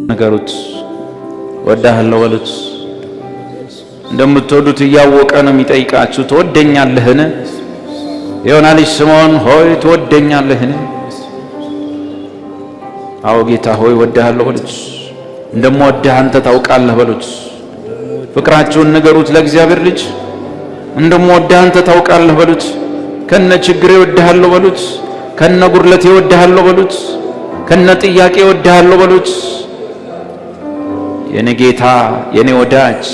ንገሩት፣ እወድሃለሁ በሉት። እንደምትወዱት እያወቀ ነው የሚጠይቃችሁ። ትወደኛለህን? የዮና ልጅ ስምዖን ሆይ ትወደኛለህን? አዎ ጌታ ሆይ እወድሃለሁ በሉት። እንደምወድህ አንተ ታውቃለህ በሉት። ፍቅራችሁን ንገሩት ለእግዚአብሔር ልጅ። እንደምወድህ አንተ ታውቃለህ በሉት። ከነ ችግሬ እወድሃለሁ በሉት። ከነ ጉድለቴ እወድሃለሁ በሉት። ከነ ጥያቄ እወድሃለሁ በሉት። የኔ ጌታ፣ የኔ ወዳጅ፣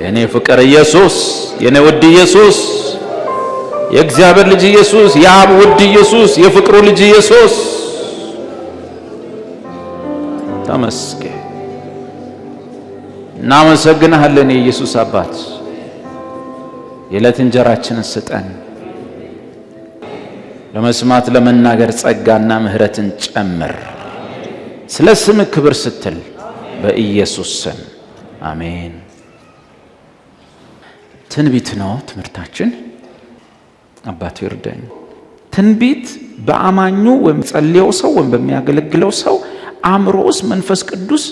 የኔ ፍቅር ኢየሱስ፣ የኔ ውድ ኢየሱስ፣ የእግዚአብሔር ልጅ ኢየሱስ፣ የአብ ውድ ኢየሱስ፣ የፍቅሩ ልጅ ኢየሱስ ተመስገን። እናመሰግንሃለን የኢየሱስ አባት። የዕለት እንጀራችንን ስጠን። ለመስማት ለመናገር ጸጋና ምሕረትን ጨምር። ስለ ስም ክብር ስትል በኢየሱስ ስም አሜን። ትንቢት ነው ትምህርታችን። አባቱ ይርዳኝ። ትንቢት በአማኙ ወይም ጸልየው ሰው ወይም በሚያገለግለው ሰው አእምሮ ውስጥ መንፈስ ቅዱስ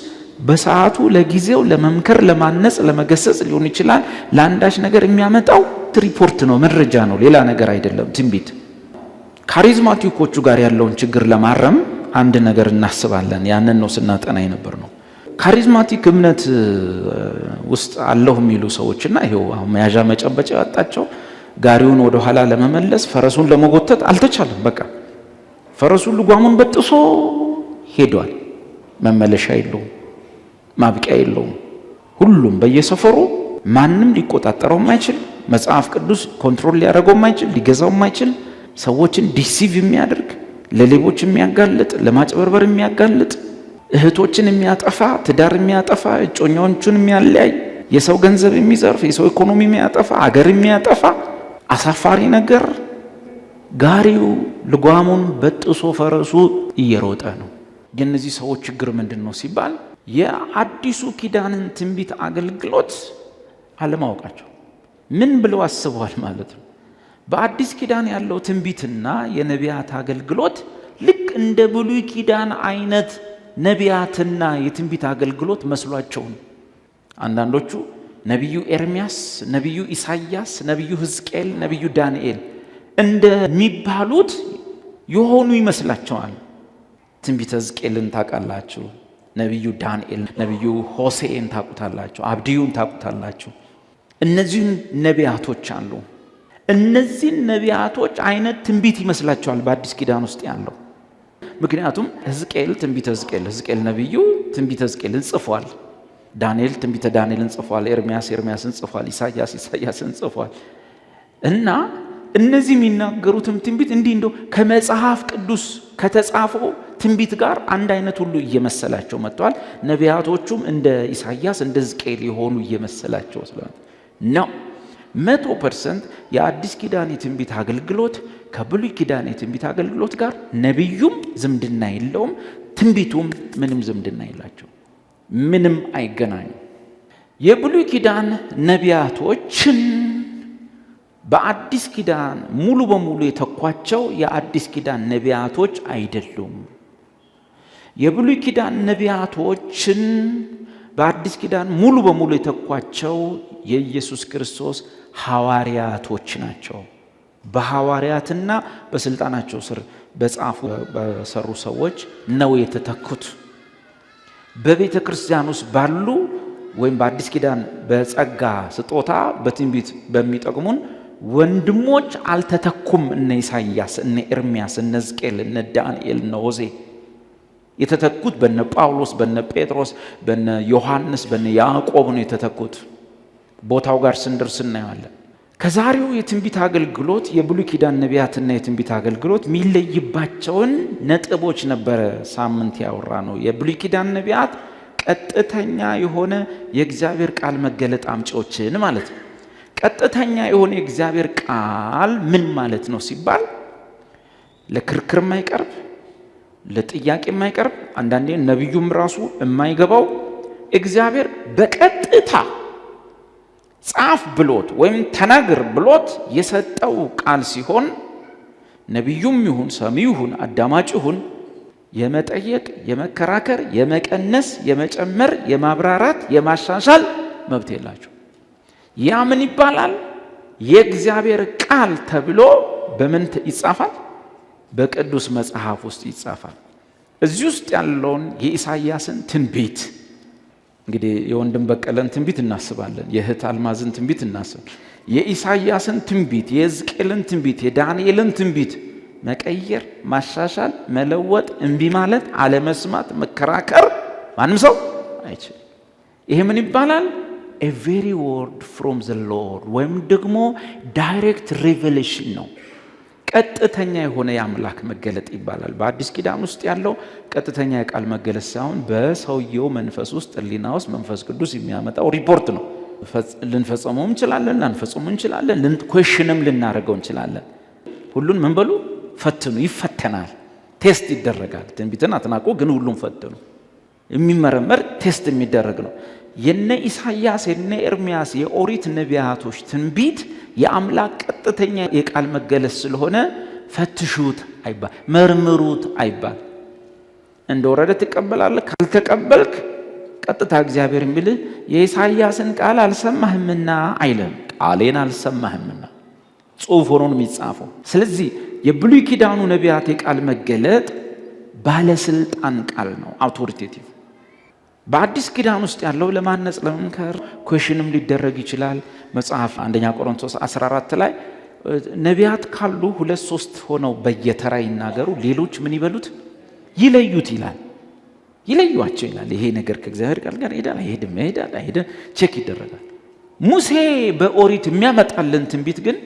በሰዓቱ ለጊዜው ለመምከር፣ ለማነጽ፣ ለመገሰጽ ሊሆን ይችላል። ለአንዳች ነገር የሚያመጣው ሪፖርት ነው፣ መረጃ ነው፣ ሌላ ነገር አይደለም። ትንቢት charismatic ኦቹ ጋር ያለውን ችግር ለማረም አንድ ነገር እናስባለን። ያንን ነው ስናጠና የነበር ነው። Charismatic እምነት ውስጥ አለሁ የሚሉ ሰዎችና ይሄው አሁን መያዣ መጨበጫ ያጣቸው ጋሪውን ወደ ኋላ ለመመለስ ፈረሱን ለመጎተት አልተቻለም። በቃ ፈረሱን ልጓሙን በጥሶ ሄዷል። መመለሻ የለውም፣ ማብቂያ የለውም። ሁሉም በየሰፈሩ ማንም ሊቆጣጠረው የማይችል፣ መጽሐፍ ቅዱስ control ሊያደርገው የማይችል፣ ሊገዛው የማይችል፣ ሰዎችን deceive የሚያደርግ፣ ለሌቦች የሚያጋልጥ፣ ለማጭበርበር የሚያጋልጥ፣ እህቶችን የሚያጠፋ፣ ትዳር የሚያጠፋ፣ እጮኛዎቹን የሚያለያይ፣ የሰው ገንዘብ የሚዘርፍ፣ የሰው ኢኮኖሚ የሚያጠፋ፣ አገር የሚያጠፋ አሳፋሪ ነገር። ጋሪው ልጓሙን በጥሶ ፈረሱ እየሮጠ ነው። የእነዚህ ሰዎች ችግር ምንድን ነው ሲባል የአዲሱ ኪዳንን ትንቢት አገልግሎት አለማወቃቸው። ምን ብለው አስበዋል ማለት ነው? በአዲስ ኪዳን ያለው ትንቢትና የነቢያት አገልግሎት ልክ እንደ ብሉይ ኪዳን አይነት ነቢያትና የትንቢት አገልግሎት መስሏቸው ነው። አንዳንዶቹ ነቢዩ ኤርሚያስ፣ ነቢዩ ኢሳያስ፣ ነቢዩ ሕዝቅኤል፣ ነቢዩ ዳንኤል እንደሚባሉት የሆኑ ይመስላቸዋል። ትንቢተ ሕዝቅኤልን ታውቃላችሁ። ነቢዩ ዳንኤል፣ ነቢዩ ሆሴዕን ታውቁታላችሁ። አብድዩን ታውቁታላችሁ። እነዚህን ነቢያቶች አሉ። እነዚህን ነቢያቶች አይነት ትንቢት ይመስላቸዋል በአዲስ ኪዳን ውስጥ ያለው። ምክንያቱም ሕዝቅኤል ትንቢተ ሕዝቅኤል፣ ሕዝቅኤል ነቢዩ ትንቢተ ሕዝቅኤልን ጽፏል። ዳንኤል ትንቢተ ዳንኤልን ጽፏል። ኤርሚያስ ኤርሚያስን ጽፏል። ኢሳያስ ኢሳያስን ጽፏል። እና እነዚህ የሚናገሩትም ትንቢት እንዲህ እንደው ከመጽሐፍ ቅዱስ ከተጻፈው ትንቢት ጋር አንድ አይነት ሁሉ እየመሰላቸው መጥተዋል። ነቢያቶቹም እንደ ኢሳያስ እንደ ሕዝቅኤል የሆኑ እየመሰላቸው ስለሆነ ነው። 100% የአዲስ ኪዳን የትንቢት አገልግሎት ከብሉይ ኪዳን የትንቢት አገልግሎት ጋር ነቢዩም ዝምድና የለውም፣ ትንቢቱም ምንም ዝምድና የላቸው፣ ምንም አይገናኙም። የብሉይ ኪዳን ነቢያቶችን በአዲስ ኪዳን ሙሉ በሙሉ የተኳቸው የአዲስ ኪዳን ነቢያቶች አይደሉም። የብሉይ ኪዳን ነቢያቶችን በአዲስ ኪዳን ሙሉ በሙሉ የተኳቸው የኢየሱስ ክርስቶስ ሐዋርያቶች ናቸው። በሐዋርያትና በስልጣናቸው ስር በጻፉ በሰሩ ሰዎች ነው የተተኩት። በቤተ ክርስቲያን ውስጥ ባሉ ወይም በአዲስ ኪዳን በጸጋ ስጦታ በትንቢት በሚጠቅሙን ወንድሞች አልተተኩም። እነ ኢሳይያስ፣ እነ ኤርሚያስ፣ እነ ሕዝቅኤል፣ እነ ዳንኤል፣ እነ ሆሴ የተተኩት በነ ጳውሎስ፣ በነ ጴጥሮስ፣ በነ ዮሐንስ፣ በነ ያዕቆብ ነው የተተኩት። ቦታው ጋር ስንደርስ እናየዋለን። ከዛሬው የትንቢት አገልግሎት የብሉይ ኪዳን ነቢያትና የትንቢት አገልግሎት የሚለይባቸውን ነጥቦች ነበረ ሳምንት ያወራ ነው። የብሉይ ኪዳን ነቢያት ቀጥተኛ የሆነ የእግዚአብሔር ቃል መገለጥ አምጪዎችን ማለት ነው። ቀጥተኛ የሆነ የእግዚአብሔር ቃል ምን ማለት ነው ሲባል ለክርክር የማይቀርብ፣ ለጥያቄ የማይቀርብ፣ አንዳንዴ ነቢዩም ራሱ የማይገባው፣ እግዚአብሔር በቀጥታ ጻፍ ብሎት ወይም ተናግር ብሎት የሰጠው ቃል ሲሆን ነቢዩም ይሁን ሰሚው ይሁን አዳማጭ ይሁን የመጠየቅ፣ የመከራከር፣ የመቀነስ፣ የመጨመር፣ የማብራራት፣ የማሻሻል መብት የላቸው። ያ ምን ይባላል? የእግዚአብሔር ቃል ተብሎ በምን ይጻፋል? በቅዱስ መጽሐፍ ውስጥ ይጻፋል። እዚህ ውስጥ ያለውን የኢሳይያስን ትንቢት እንግዲህ የወንድም በቀለን ትንቢት እናስባለን፣ የእህት አልማዝን ትንቢት እናስባለን። የኢሳይያስን ትንቢት፣ የሕዝቅኤልን ትንቢት፣ የዳንኤልን ትንቢት መቀየር፣ ማሻሻል፣ መለወጥ፣ እምቢ ማለት፣ አለመስማት፣ መከራከር ማንም ሰው አይችልም። ይሄ ምን ይባላል? A very word from the Lord ወይም ደግሞ direct revelation ነው። ቀጥተኛ የሆነ የአምላክ መገለጥ ይባላል። በአዲስ ኪዳን ውስጥ ያለው ቀጥተኛ የቃል መገለጥ ሳይሆን በሰውየው መንፈስ ውስጥ፣ ሕሊና ውስጥ መንፈስ ቅዱስ የሚያመጣው ሪፖርት ነው። ልንፈጽመው እንችላለን፣ ላንፈጽመው እንችላለን፣ question ም ልናደርገው እንችላለን። ሁሉን ምን በሉ ፈትኑ፣ ይፈተናል፣ test ይደረጋል። ትንቢትን አትናቁ፣ ግን ሁሉም ፈትኑ። የሚመረመር test የሚደረግ ነው። የነ ኢሳይያስ፣ የነ ኤርሚያስ፣ የኦሪት ነቢያቶች ትንቢት የአምላክ ቀጥተኛ የቃል መገለጽ ስለሆነ ፈትሹት አይባል፣ መርምሩት አይባል። እንደወረደ ትቀበላለህ። ካልተቀበልክ ቀጥታ እግዚአብሔር የሚልህ የኢሳይያስን ቃል አልሰማህምና አይልህም። ቃሌን አልሰማህምና ጽሑፍ ሆኖ ነው የሚጻፈው። ስለዚህ የብሉይ ኪዳኑ ነቢያት የቃል መገለጥ ባለስልጣን ቃል ነው፣ authoritative። በአዲስ ኪዳን ውስጥ ያለው ለማነጽ፣ ለመምከር፣ question ም ሊደረግ ይችላል። መጽሐፍ አንደኛ ቆሮንቶስ 14 ላይ ነቢያት ካሉ ሁለት ሶስት ሆነው በየተራ ይናገሩ፣ ሌሎች ምን ይበሉት ይለዩት ይላል። ይለዩዋቸው ይላል። ይሄ ነገር ከእግዚአብሔር ቃል ጋር ይሄዳል አይሄድም፣ ይሄዳል አይሄድም፣ check ይደረጋል። ሙሴ በኦሪት የሚያመጣልን ትንቢት ግን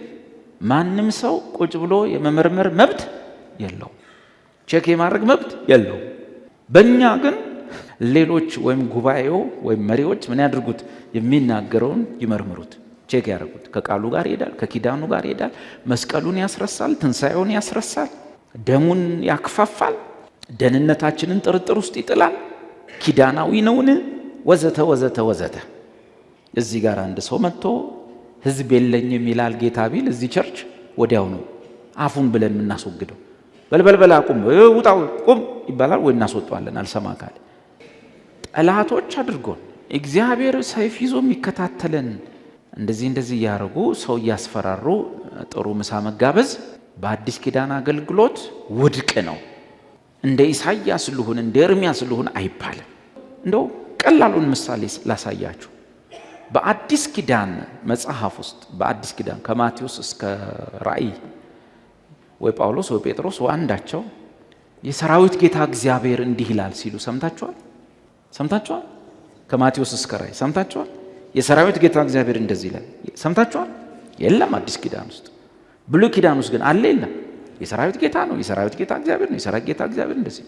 ማንም ሰው ቁጭ ብሎ የመመርመር መብት የለውም። Check የማድረግ መብት የለውም። በእኛ ግን ሌሎች ወይም ጉባኤው ወይም መሪዎች ምን ያድርጉት? የሚናገረውን ይመርምሩት፣ check ያደርጉት። ከቃሉ ጋር ይሄዳል፣ ከኪዳኑ ጋር ይሄዳል። መስቀሉን ያስረሳል፣ ትንሣኤውን ያስረሳል፣ ደሙን ያክፋፋል፣ ደህንነታችንን ጥርጥር ውስጥ ይጥላል። ኪዳናዊ ነውን? ወዘተ ወዘተ ወዘተ። እዚህ ጋር አንድ ሰው መጥቶ ሕዝብ የለኝም ይላል ጌታ ቢል እዚህ church ወዲያው ነው አፉን ብለን የምናስወግደው። በልበልበል አቁም፣ ውጣ፣ ቁም ይባላል ወይ እናስወጣዋለን። አልሰማ ካለ ጠላቶች አድርጎን እግዚአብሔር ሰይፍ ይዞ የሚከታተለን እንደዚህ እንደዚህ እያደረጉ ሰው እያስፈራሩ ጥሩ ምሳ መጋበዝ በአዲስ ኪዳን አገልግሎት ውድቅ ነው። እንደ ኢሳይያስ ልሁን፣ እንደ ኤርሚያስ ልሁን አይባልም። እንደው ቀላሉን ምሳሌ ላሳያችሁ። በአዲስ ኪዳን መጽሐፍ ውስጥ፣ በአዲስ ኪዳን ከማቴዎስ እስከ ራእይ፣ ወይ ጳውሎስ ወይ ጴጥሮስ ወይ አንዳቸው የሰራዊት ጌታ እግዚአብሔር እንዲህ ይላል ሲሉ ሰምታችኋል? ሰምታችኋል? ከማቴዎስ እስከ ራእይ ሰምታችኋል? የሰራዊት ጌታ እግዚአብሔር እንደዚህ ይላል ሰምታችኋል? የለም። አዲስ ኪዳን ውስጥ። ብሉይ ኪዳን ውስጥ ግን አለ የለም? የሰራዊት ጌታ ነው። የሰራዊት ጌታ እግዚአብሔር ነው። የሰራዊት ጌታ እግዚአብሔር እንደዚህ።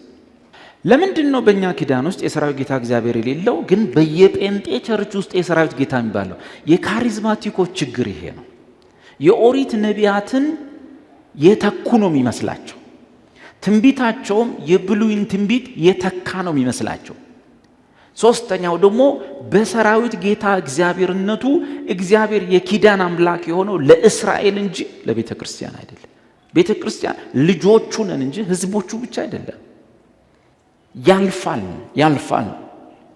ለምንድን ነው በእኛ ኪዳን ውስጥ የሰራዊት ጌታ እግዚአብሔር የሌለው ግን በየጴንጤ church ውስጥ የሰራዊት ጌታ የሚባለው? የ charismatic ኦች ችግር ይሄ ነው። የኦሪት ነቢያትን የተኩ ነው የሚመስላቸው። ትንቢታቸውም የብሉይን ትንቢት የተካ ነው የሚመስላቸው። ሶስተኛው ደግሞ በሰራዊት ጌታ እግዚአብሔርነቱ እግዚአብሔር የኪዳን አምላክ የሆነው ለእስራኤል እንጂ ለቤተ ክርስቲያን አይደለም። ቤተ ክርስቲያን ልጆቹ ነን እንጂ ሕዝቦቹ ብቻ አይደለም። ያልፋል፣ ያልፋል።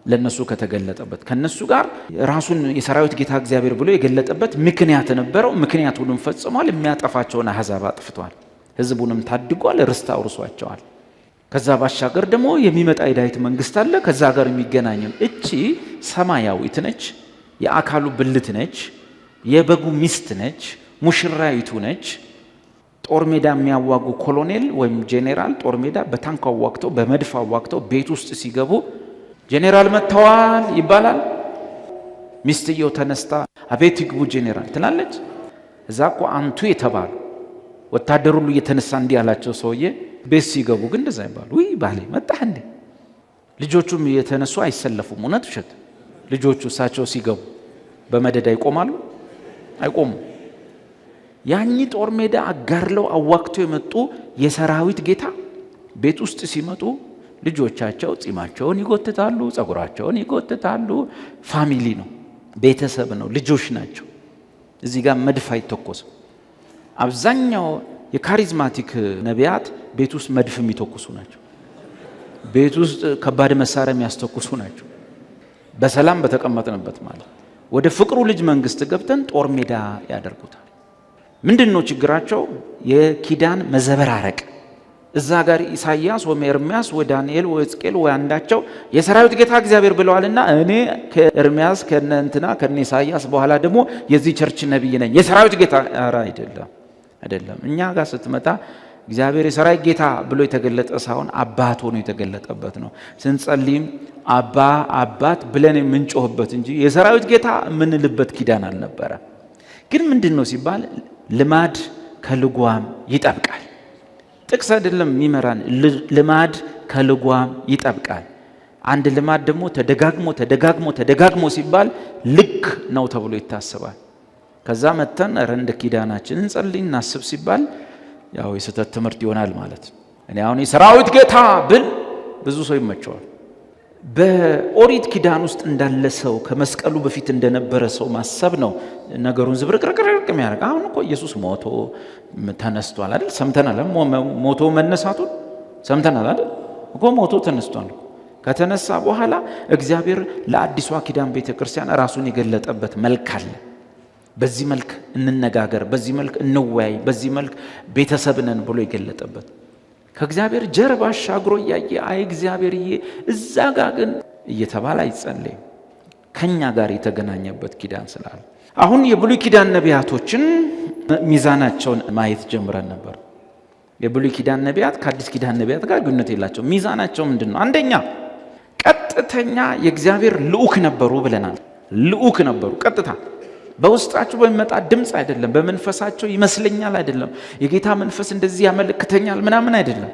ለነሱ ከተገለጠበት ከነሱ ጋር ራሱን የሰራዊት ጌታ እግዚአብሔር ብሎ የገለጠበት ምክንያት ነበረው። ምክንያቱንም ፈጽሟል። የሚያጠፋቸውን አሕዛብ አጥፍቷል። ሕዝቡንም ታድጓል። ርስት አውርሷቸዋል። ከዛ ባሻገር ደግሞ የሚመጣ የዳዊት መንግስት አለ። ከዛ ጋር የሚገናኝም እቺ ሰማያዊት ነች። የአካሉ ብልት ነች። የበጉ ሚስት ነች። ሙሽራይቱ ነች። ጦር ሜዳ የሚያዋጉ ኮሎኔል ወይም ጄኔራል ጦር ሜዳ በታንክ አዋግተው፣ በመድፍ አዋግተው ቤት ውስጥ ሲገቡ ጄኔራል መጥተዋል ይባላል። ሚስትየው ተነስታ አቤት ይግቡ ጄኔራል ትላለች። እዛ እኮ አንቱ የተባሉ ወታደር ሁሉ እየተነሳ እንዲህ ያላቸው ሰውዬ ቤት ሲገቡ ግን እንደዛ ይባሉ። ውይ ባሌ መጣህ እንዴ? ልጆቹም እየተነሱ አይሰለፉም። እውነት ውሸት? ልጆቹ እሳቸው ሲገቡ በመደዳ ይቆማሉ? አይቆሙም። ያኚህ ጦር ሜዳ አጋርለው አዋግተው የመጡ የሰራዊት ጌታ ቤት ውስጥ ሲመጡ ልጆቻቸው ጺማቸውን ይጎትታሉ፣ ጸጉራቸውን ይጎትታሉ። Family ነው፣ ቤተሰብ ነው፣ ልጆች ናቸው። እዚህ ጋር መድፍ አይተኮስም። አብዛኛው የ charismatic ነቢያት ቤት ውስጥ መድፍ የሚተኩሱ ናቸው። ቤት ውስጥ ከባድ መሳሪያ የሚያስተኩሱ ናቸው። በሰላም በተቀመጥንበት ማለት ወደ ፍቅሩ ልጅ መንግስት ገብተን ጦር ሜዳ ያደርጉታል። ምንድን ነው ችግራቸው? የኪዳን መዘበራረቅ። እዛ ጋር ኢሳይያስ ወይ ኤርሚያስ ወይ ዳንኤል ወይ ሕዝቅኤል ወይ አንዳቸው የሰራዊት ጌታ እግዚአብሔር ብለዋልና እኔ ከኤርሚያስ ከነ እንትና ከነ ኢሳይያስ በኋላ ደግሞ የዚህ church ነቢይ ነኝ የሰራዊት ጌታ። ኧረ አይደለም፣ አይደለም። እኛ ጋር ስትመጣ እግዚአብሔር የሰራዊት ጌታ ብሎ የተገለጠ ሳይሆን አባት ሆኖ የተገለጠበት ነው። ስንጸልይም አባ አባት ብለን የምንጮህበት እንጂ የሰራዊት ጌታ የምንልበት ኪዳን አልነበረ። ግን ምንድን ነው ሲባል ልማድ ከልጓም ይጠብቃል። ጥቅስ አይደለም የሚመራን፣ ልማድ ከልጓም ይጠብቃል። አንድ ልማድ ደግሞ ተደጋግሞ ተደጋግሞ ተደጋግሞ ሲባል ልክ ነው ተብሎ ይታሰባል። ከዛ መተን ኧረ እንደ ኪዳናችን እንጸልይ እናስብ ሲባል ያው የስህተት ትምህርት ይሆናል ማለት። እኔ አሁን የሰራዊት ጌታ ብል ብዙ ሰው ይመቸዋል። በኦሪት ኪዳን ውስጥ እንዳለ ሰው ከመስቀሉ በፊት እንደነበረ ሰው ማሰብ ነው ነገሩን ዝብርቅርቅርቅ የሚያደርግ። አሁን እኮ ኢየሱስ ሞቶ ተነስቷል አይደል? ሰምተናል። ሞቶ መነሳቱን ሰምተናል አይደል? እኮ ሞቶ ተነስቷል። ከተነሳ በኋላ እግዚአብሔር ለአዲሷ ኪዳን ቤተ ክርስቲያን ራሱን የገለጠበት መልክ አለ። በዚህ መልክ እንነጋገር፣ በዚህ መልክ እንወያይ፣ በዚህ መልክ ቤተሰብ ነን ብሎ የገለጠበት ከእግዚአብሔር ጀርባ አሻግሮ እያየ አይ እግዚአብሔርዬ እዛ ጋ ግን እየተባለ አይጸለይም። ከኛ ጋር የተገናኘበት ኪዳን ስላለ አሁን የብሉይ ኪዳን ነቢያቶችን ሚዛናቸውን ማየት ጀምረን ነበር። የብሉይ ኪዳን ነቢያት ከአዲስ ኪዳን ነቢያት ጋር ግንኙነት የላቸው። ሚዛናቸው ምንድን ነው? አንደኛ ቀጥተኛ የእግዚአብሔር ልዑክ ነበሩ ብለናል። ልዑክ ነበሩ ቀጥታ በውስጣቸው በሚመጣ ድምፅ አይደለም፣ በመንፈሳቸው ይመስለኛል አይደለም፣ የጌታ መንፈስ እንደዚህ ያመለክተኛል ምናምን አይደለም፣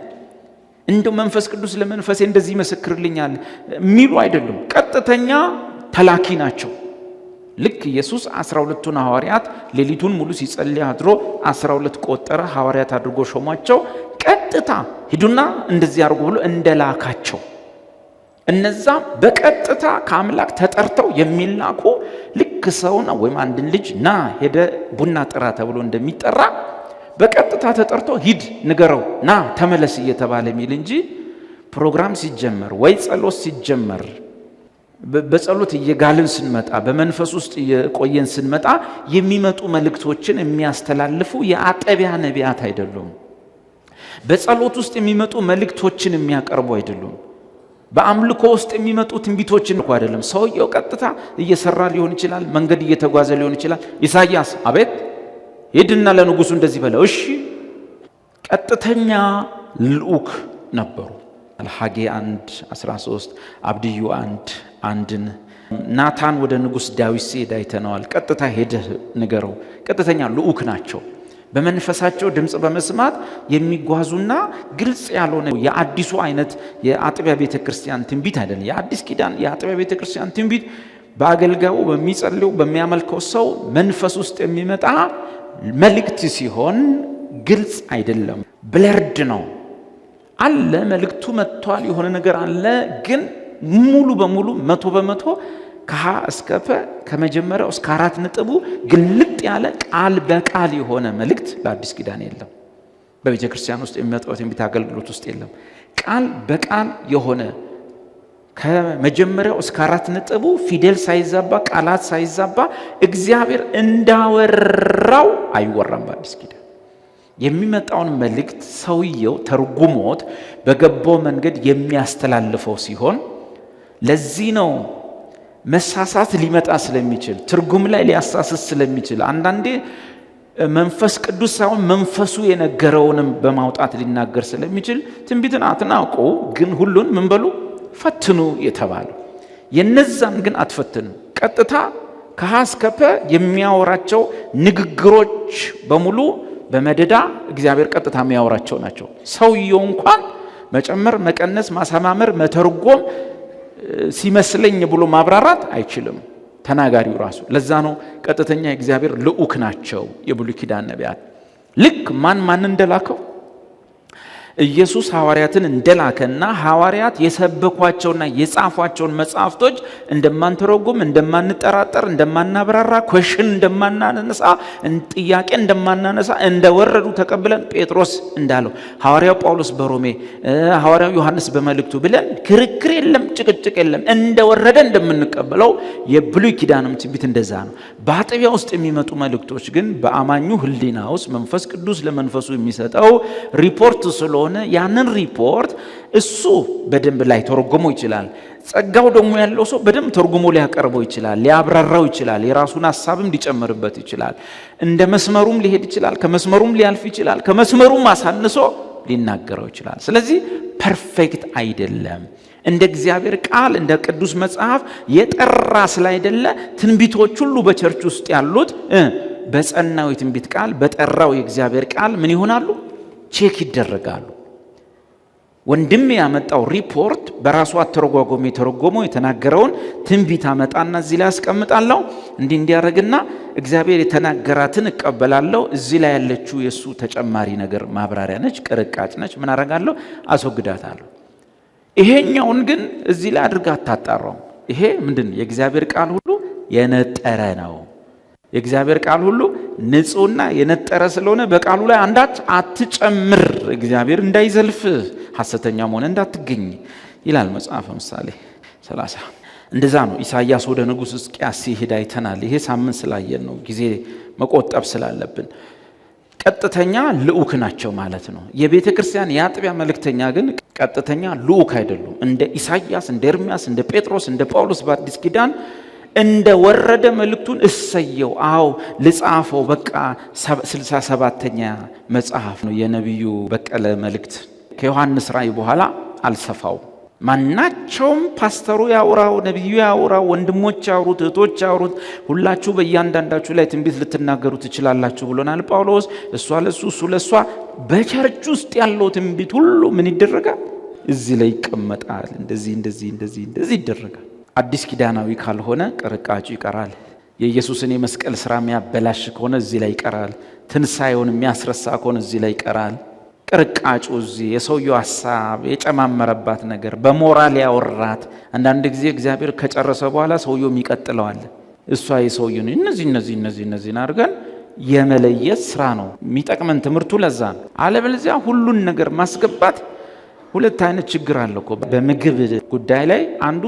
እንደው መንፈስ ቅዱስ ለመንፈሴ እንደዚህ ይመሰክርልኛል የሚሉ አይደሉም። ቀጥተኛ ተላኪ ናቸው። ልክ ኢየሱስ 12ቱን ሐዋርያት ሌሊቱን ሙሉ ሲጸልይ አድሮ 12 ቆጠረ፣ ሐዋርያት አድርጎ ሾሟቸው። ቀጥታ ሂዱና እንደዚህ አድርጉ ብሎ እንደላካቸው እነዛ በቀጥታ ከአምላክ ተጠርተው የሚላኩ ልክ ሰውን ወይም አንድን ልጅ ና ሄደ ቡና ጥራ ተብሎ እንደሚጠራ በቀጥታ ተጠርቶ ሂድ ንገረው ና ተመለስ እየተባለ የሚል እንጂ ፕሮግራም ሲጀመር ወይ ጸሎት ሲጀመር በጸሎት እየጋልን ስንመጣ በመንፈስ ውስጥ እየቆየን ስንመጣ የሚመጡ መልእክቶችን የሚያስተላልፉ የአጠቢያ ነቢያት አይደሉም። በጸሎት ውስጥ የሚመጡ መልእክቶችን የሚያቀርቡ አይደሉም። በአምልኮ ውስጥ የሚመጡ ትንቢቶችን እኮ አይደለም። ሰውየው ቀጥታ እየሰራ ሊሆን ይችላል፣ መንገድ እየተጓዘ ሊሆን ይችላል። ኢሳይያስ አቤት፣ ሂድና ለንጉሱ እንደዚህ በለው። እሺ፣ ቀጥተኛ ልዑክ ነበሩ። ሐጌ 1:13፣ አብድዩ 1:1፣ ናታን ወደ ንጉስ ዳዊት ሲሄድ አይተነዋል። ቀጥታ ሄደህ ንገረው። ቀጥተኛ ልዑክ ናቸው። በመንፈሳቸው ድምፅ በመስማት የሚጓዙና ግልጽ ያልሆነ የአዲሱ አይነት የአጥቢያ ቤተ ክርስቲያን ትንቢት አይደለም። የአዲስ ኪዳን የአጥቢያ ቤተ ክርስቲያን ትንቢት በአገልጋዩ በሚጸልየው በሚያመልከው ሰው መንፈስ ውስጥ የሚመጣ መልእክት ሲሆን ግልጽ አይደለም፣ blurred ነው። አለ መልእክቱ መጥቷል፣ የሆነ ነገር አለ፣ ግን ሙሉ በሙሉ 100% ከሀ እስከ ፐ ከመጀመሪያው እስከ 4 ነጥቡ ግልጥ ያለ ቃል በቃል የሆነ መልእክት በአዲስ ኪዳን የለም። በቤተ ክርስቲያን ውስጥ የሚመጣው ትንቢት አገልግሎት ውስጥ የለም። ቃል በቃል የሆነ ከመጀመሪያው እስከ 4 ነጥቡ ፊደል ሳይዛባ ቃላት ሳይዛባ እግዚአብሔር እንዳወራው አይወራም። በአዲስ ኪዳን የሚመጣውን መልእክት ሰውየው ተርጉሞት በገባው መንገድ የሚያስተላልፈው ሲሆን ለዚህ ነው መሳሳት ሊመጣ ስለሚችል ትርጉም ላይ ሊያሳስት ስለሚችል አንዳንዴ መንፈስ ቅዱስ ሳይሆን መንፈሱ የነገረውንም በማውጣት ሊናገር ስለሚችል ትንቢትን አትናቁ፣ ግን ሁሉን ምን በሉ ፈትኑ የተባለው። የነዛን ግን አትፈትኑ። ቀጥታ ከሀ እስከ ፐ የሚያወራቸው ንግግሮች በሙሉ በመደዳ እግዚአብሔር ቀጥታ የሚያወራቸው ናቸው። ሰውየው እንኳን መጨመር፣ መቀነስ፣ ማሰማመር፣ መተርጎም ሲመስለኝ ብሎ ማብራራት አይችልም ተናጋሪው ራሱ። ለዛ ነው ቀጥተኛ የእግዚአብሔር ልዑክ ናቸው የብሉይ ኪዳን ነቢያት። ልክ ማን ማን እንደላከው ኢየሱስ ሐዋርያትን እንደላከና ሐዋርያት የሰበኳቸውና የጻፏቸውን መጽሐፍቶች እንደማንተረጉም፣ እንደማንጠራጠር፣ እንደማናብራራ፣ question እንደማናነሳ፣ ጥያቄ እንደማናነሳ እንደወረዱ ተቀብለን ጴጥሮስ እንዳለው፣ ሐዋርያው ጳውሎስ በሮሜ፣ ሐዋርያው ዮሐንስ በመልእክቱ ብለን ክርክር የለም፣ ጭቅጭቅ የለም፣ እንደወረደ እንደምንቀበለው የብሉይ ኪዳንም ትንቢት እንደዛ ነው። በአጥቢያ ውስጥ የሚመጡ መልእክቶች ግን በአማኙ ሕሊና ውስጥ መንፈስ ቅዱስ ለመንፈሱ የሚሰጠው ሪፖርት ስለሆነ ያንን ሪፖርት እሱ በደንብ ላይ ተርጉሞ ይችላል። ጸጋው ደግሞ ያለው ሰው በደንብ ተርጉሞ ሊያቀርበው ይችላል፣ ሊያብራራው ይችላል፣ የራሱን ሀሳብም ሊጨምርበት ይችላል። እንደ መስመሩም ሊሄድ ይችላል፣ ከመስመሩም ሊያልፍ ይችላል፣ ከመስመሩም አሳንሶ ሊናገረው ይችላል። ስለዚህ perfect አይደለም። እንደ እግዚአብሔር ቃል እንደ ቅዱስ መጽሐፍ የጠራ ስላይደለ ትንቢቶች ሁሉ በ church ውስጥ ያሉት በጸናው የትንቢት ቃል በጠራው የእግዚአብሔር ቃል ምን ይሆናሉ? Check ይደረጋሉ። ወንድም ያመጣው ሪፖርት በራሱ አተረጓጎም የተረጎመው የተናገረውን ትንቢት አመጣና እዚህ ላይ አስቀምጣለሁ። እንዲህ እንዲያደርግና እግዚአብሔር የተናገራትን እቀበላለሁ። እዚህ ላይ ያለችው የእሱ ተጨማሪ ነገር ማብራሪያ ነች፣ ቅርቃጭ ነች። ምን አደርጋለሁ? አስወግዳታለሁ። ይሄኛውን ግን እዚህ ላይ አድርጋ አታጣራውም። ይሄ ምንድን ነው? የእግዚአብሔር ቃል ሁሉ የነጠረ ነው። የእግዚአብሔር ቃል ሁሉ ንጹሕና የነጠረ ስለሆነ በቃሉ ላይ አንዳች አትጨምር፣ እግዚአብሔር እንዳይዘልፍ ሐሰተኛም ሆነ እንዳትገኝ ይላል መጽሐፈ ምሳሌ 30። እንደዛ ነው። ኢሳይያስ ወደ ንጉሥ ሕዝቅያስ ሲሄድ አይተናል። ይሄ ሳምንት ስላየን ነው፣ ጊዜ መቆጠብ ስላለብን። ቀጥተኛ ልዑክ ናቸው ማለት ነው። የቤተ ክርስቲያን የአጥቢያ መልእክተኛ ግን ቀጥተኛ ልዑክ አይደሉም። እንደ ኢሳይያስ፣ እንደ ኤርሚያስ፣ እንደ ጴጥሮስ፣ እንደ ጳውሎስ በአዲስ ኪዳን እንደ ወረደ መልእክቱን እሰየው፣ አዎ ልጻፈው፣ በቃ 67ኛ መጽሐፍ ነው የነቢዩ በቀለ መልእክት። ከዮሐንስ ራእይ በኋላ አልሰፋው። ማናቸውም ፓስተሩ ያውራው፣ ነቢዩ ያውራው፣ ወንድሞች ያውሩት፣ እህቶች ያውሩት፣ ሁላችሁ በእያንዳንዳችሁ ላይ ትንቢት ልትናገሩ ትችላላችሁ ብሎናል ጳውሎስ። እሷ ለሱ፣ እሱ ለእሷ። በ church ውስጥ ያለው ትንቢት ሁሉ ምን ይደረጋል? እዚህ ላይ ይቀመጣል። እንደዚህ እንደዚህ እንደዚህ እንደዚህ ይደረጋል። አዲስ ኪዳናዊ ካልሆነ ቅርቃጩ ይቀራል። የኢየሱስን የመስቀል ስራ የሚያበላሽ ከሆነ እዚህ ላይ ይቀራል። ትንሣኤውን የሚያስረሳ ከሆነ እዚህ ላይ ይቀራል። ቅርቃጩ እዚህ የሰውየው ሀሳብ የጨማመረባት ነገር በሞራል ያወራት። አንዳንድ ጊዜ እግዚአብሔር ከጨረሰ በኋላ ሰውየው የሚቀጥለዋል። እሷ የሰውየው ነው። እነዚህ እነዚህ እነዚህ እነዚህን አድርገን የመለየት ስራ ነው የሚጠቅመን ትምህርቱ ለዛ ነው። አለበለዚያ ሁሉን ነገር ማስገባት ሁለት አይነት ችግር አለ እኮ በምግብ ጉዳይ ላይ። አንዱ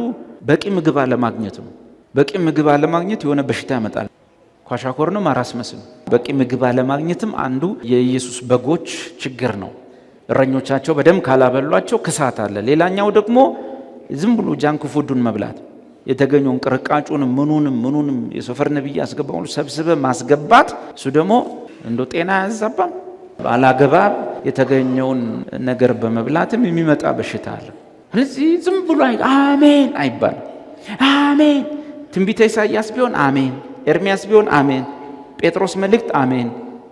በቂ ምግብ አለማግኘት ነው። በቂ ምግብ አለማግኘት የሆነ በሽታ ያመጣል። Kwashiorkor ነው፣ marasmus ነው። በቂ ምግብ አለማግኘትም አንዱ የኢየሱስ በጎች ችግር ነው። እረኞቻቸው በደንብ ካላበሏቸው ክሳት አለ። ሌላኛው ደግሞ ዝም ብሎ junk food ኡን መብላት፣ የተገኘውን ቅርቃጩንም ምኑንም ምኑንም የሰፈር ነብይ ያስገባውን ሰብስበ ማስገባት፣ እሱ ደግሞ እንደ ጤና አያዛባም። አላግባብ የተገኘውን ነገር በመብላትም የሚመጣ በሽታ አለ። ስለዚህ ዝም ብሎ አሜን አይባልም። አሜን ትንቢተ ኢሳይያስ ቢሆን አሜን፣ ኤርሚያስ ቢሆን አሜን፣ ጴጥሮስ መልእክት አሜን።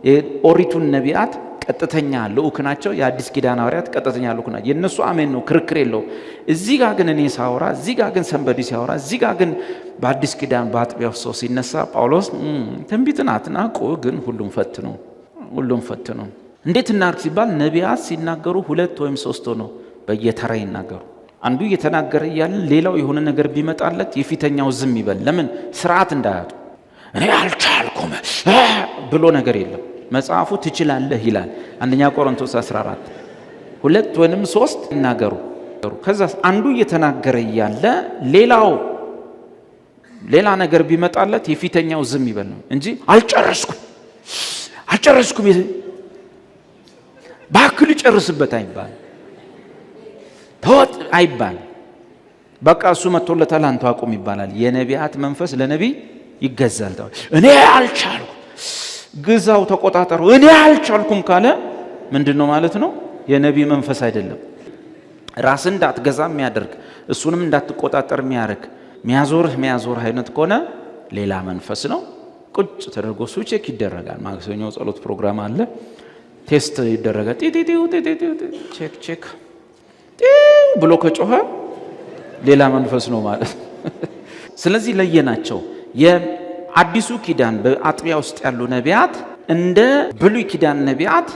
የኦሪቱን ነቢያት ቀጥተኛ ልዑክ ናቸው። የአዲስ ኪዳን ሐዋርያት ቀጥተኛ ልዑክ ናቸው። የእነሱ አሜን ነው፣ ክርክር የለውም። እዚህ ጋር ግን እኔ ሳወራ፣ እዚህ ጋር ግን somebody ሲያወራ፣ እዚህ ጋር ግን በአዲስ ኪዳን በአጥቢያው ሰው ሲነሳ ጳውሎስ ትንቢትን አትናቁ፣ ግን ሁሉም ፈትኑ፣ ሁሉም ፈትኑ። እንዴት እናድርግ ሲባል ነቢያት ሲናገሩ ሁለት ወይም ሶስት ሆነው በየተራ ይናገሩ። አንዱ እየተናገረ እያለ ሌላው የሆነ ነገር ቢመጣለት የፊተኛው ዝም ይበል። ለምን? ስርዓት እንዳያጡ። እኔ አልቻልኩም ብሎ ነገር የለም። መጽሐፉ ትችላለህ ይላል። አንደኛ ቆሮንቶስ 14 ሁለት ወይንም ሶስት ይናገሩ። ከዛ አንዱ እየተናገረ እያለ ሌላው ሌላ ነገር ቢመጣለት የፊተኛው ዝም ይበል ነው እንጂ አልጨረስኩም አልጨረስኩም እባክህ ልጨርስበት አይባል፣ ተወጥ አይባል። በቃ እሱ መጥቶለታል፣ አንተ አቁም ይባላል። የነቢያት መንፈስ ለነቢይ ይገዛል። እኔ አልቻልኩም፣ ግዛው፣ ተቆጣጠሩ፣ እኔ አልቻልኩም ካለ ምንድን ነው ማለት ነው? የነቢይ መንፈስ አይደለም። ራስን እንዳትገዛ የሚያደርግ እሱንም እንዳትቆጣጠር የሚያደርግ ሚያዞርህ ሚያዞርህ አይነት ከሆነ ሌላ መንፈስ ነው። ቁጭ ተደርጎ እሱ check ይደረጋል። ማክሰኞ ጸሎት ፕሮግራም አለ፣ test ይደረጋል። ጢጢጢው ጢጢጢው check check ጢው ብሎ ከጮኸ ሌላ መንፈስ ነው ማለት። ስለዚህ ለየናቸው። የአዲሱ ኪዳን በአጥቢያ ውስጥ ያሉ ነቢያት እንደ ብሉይ ኪዳን ነቢያት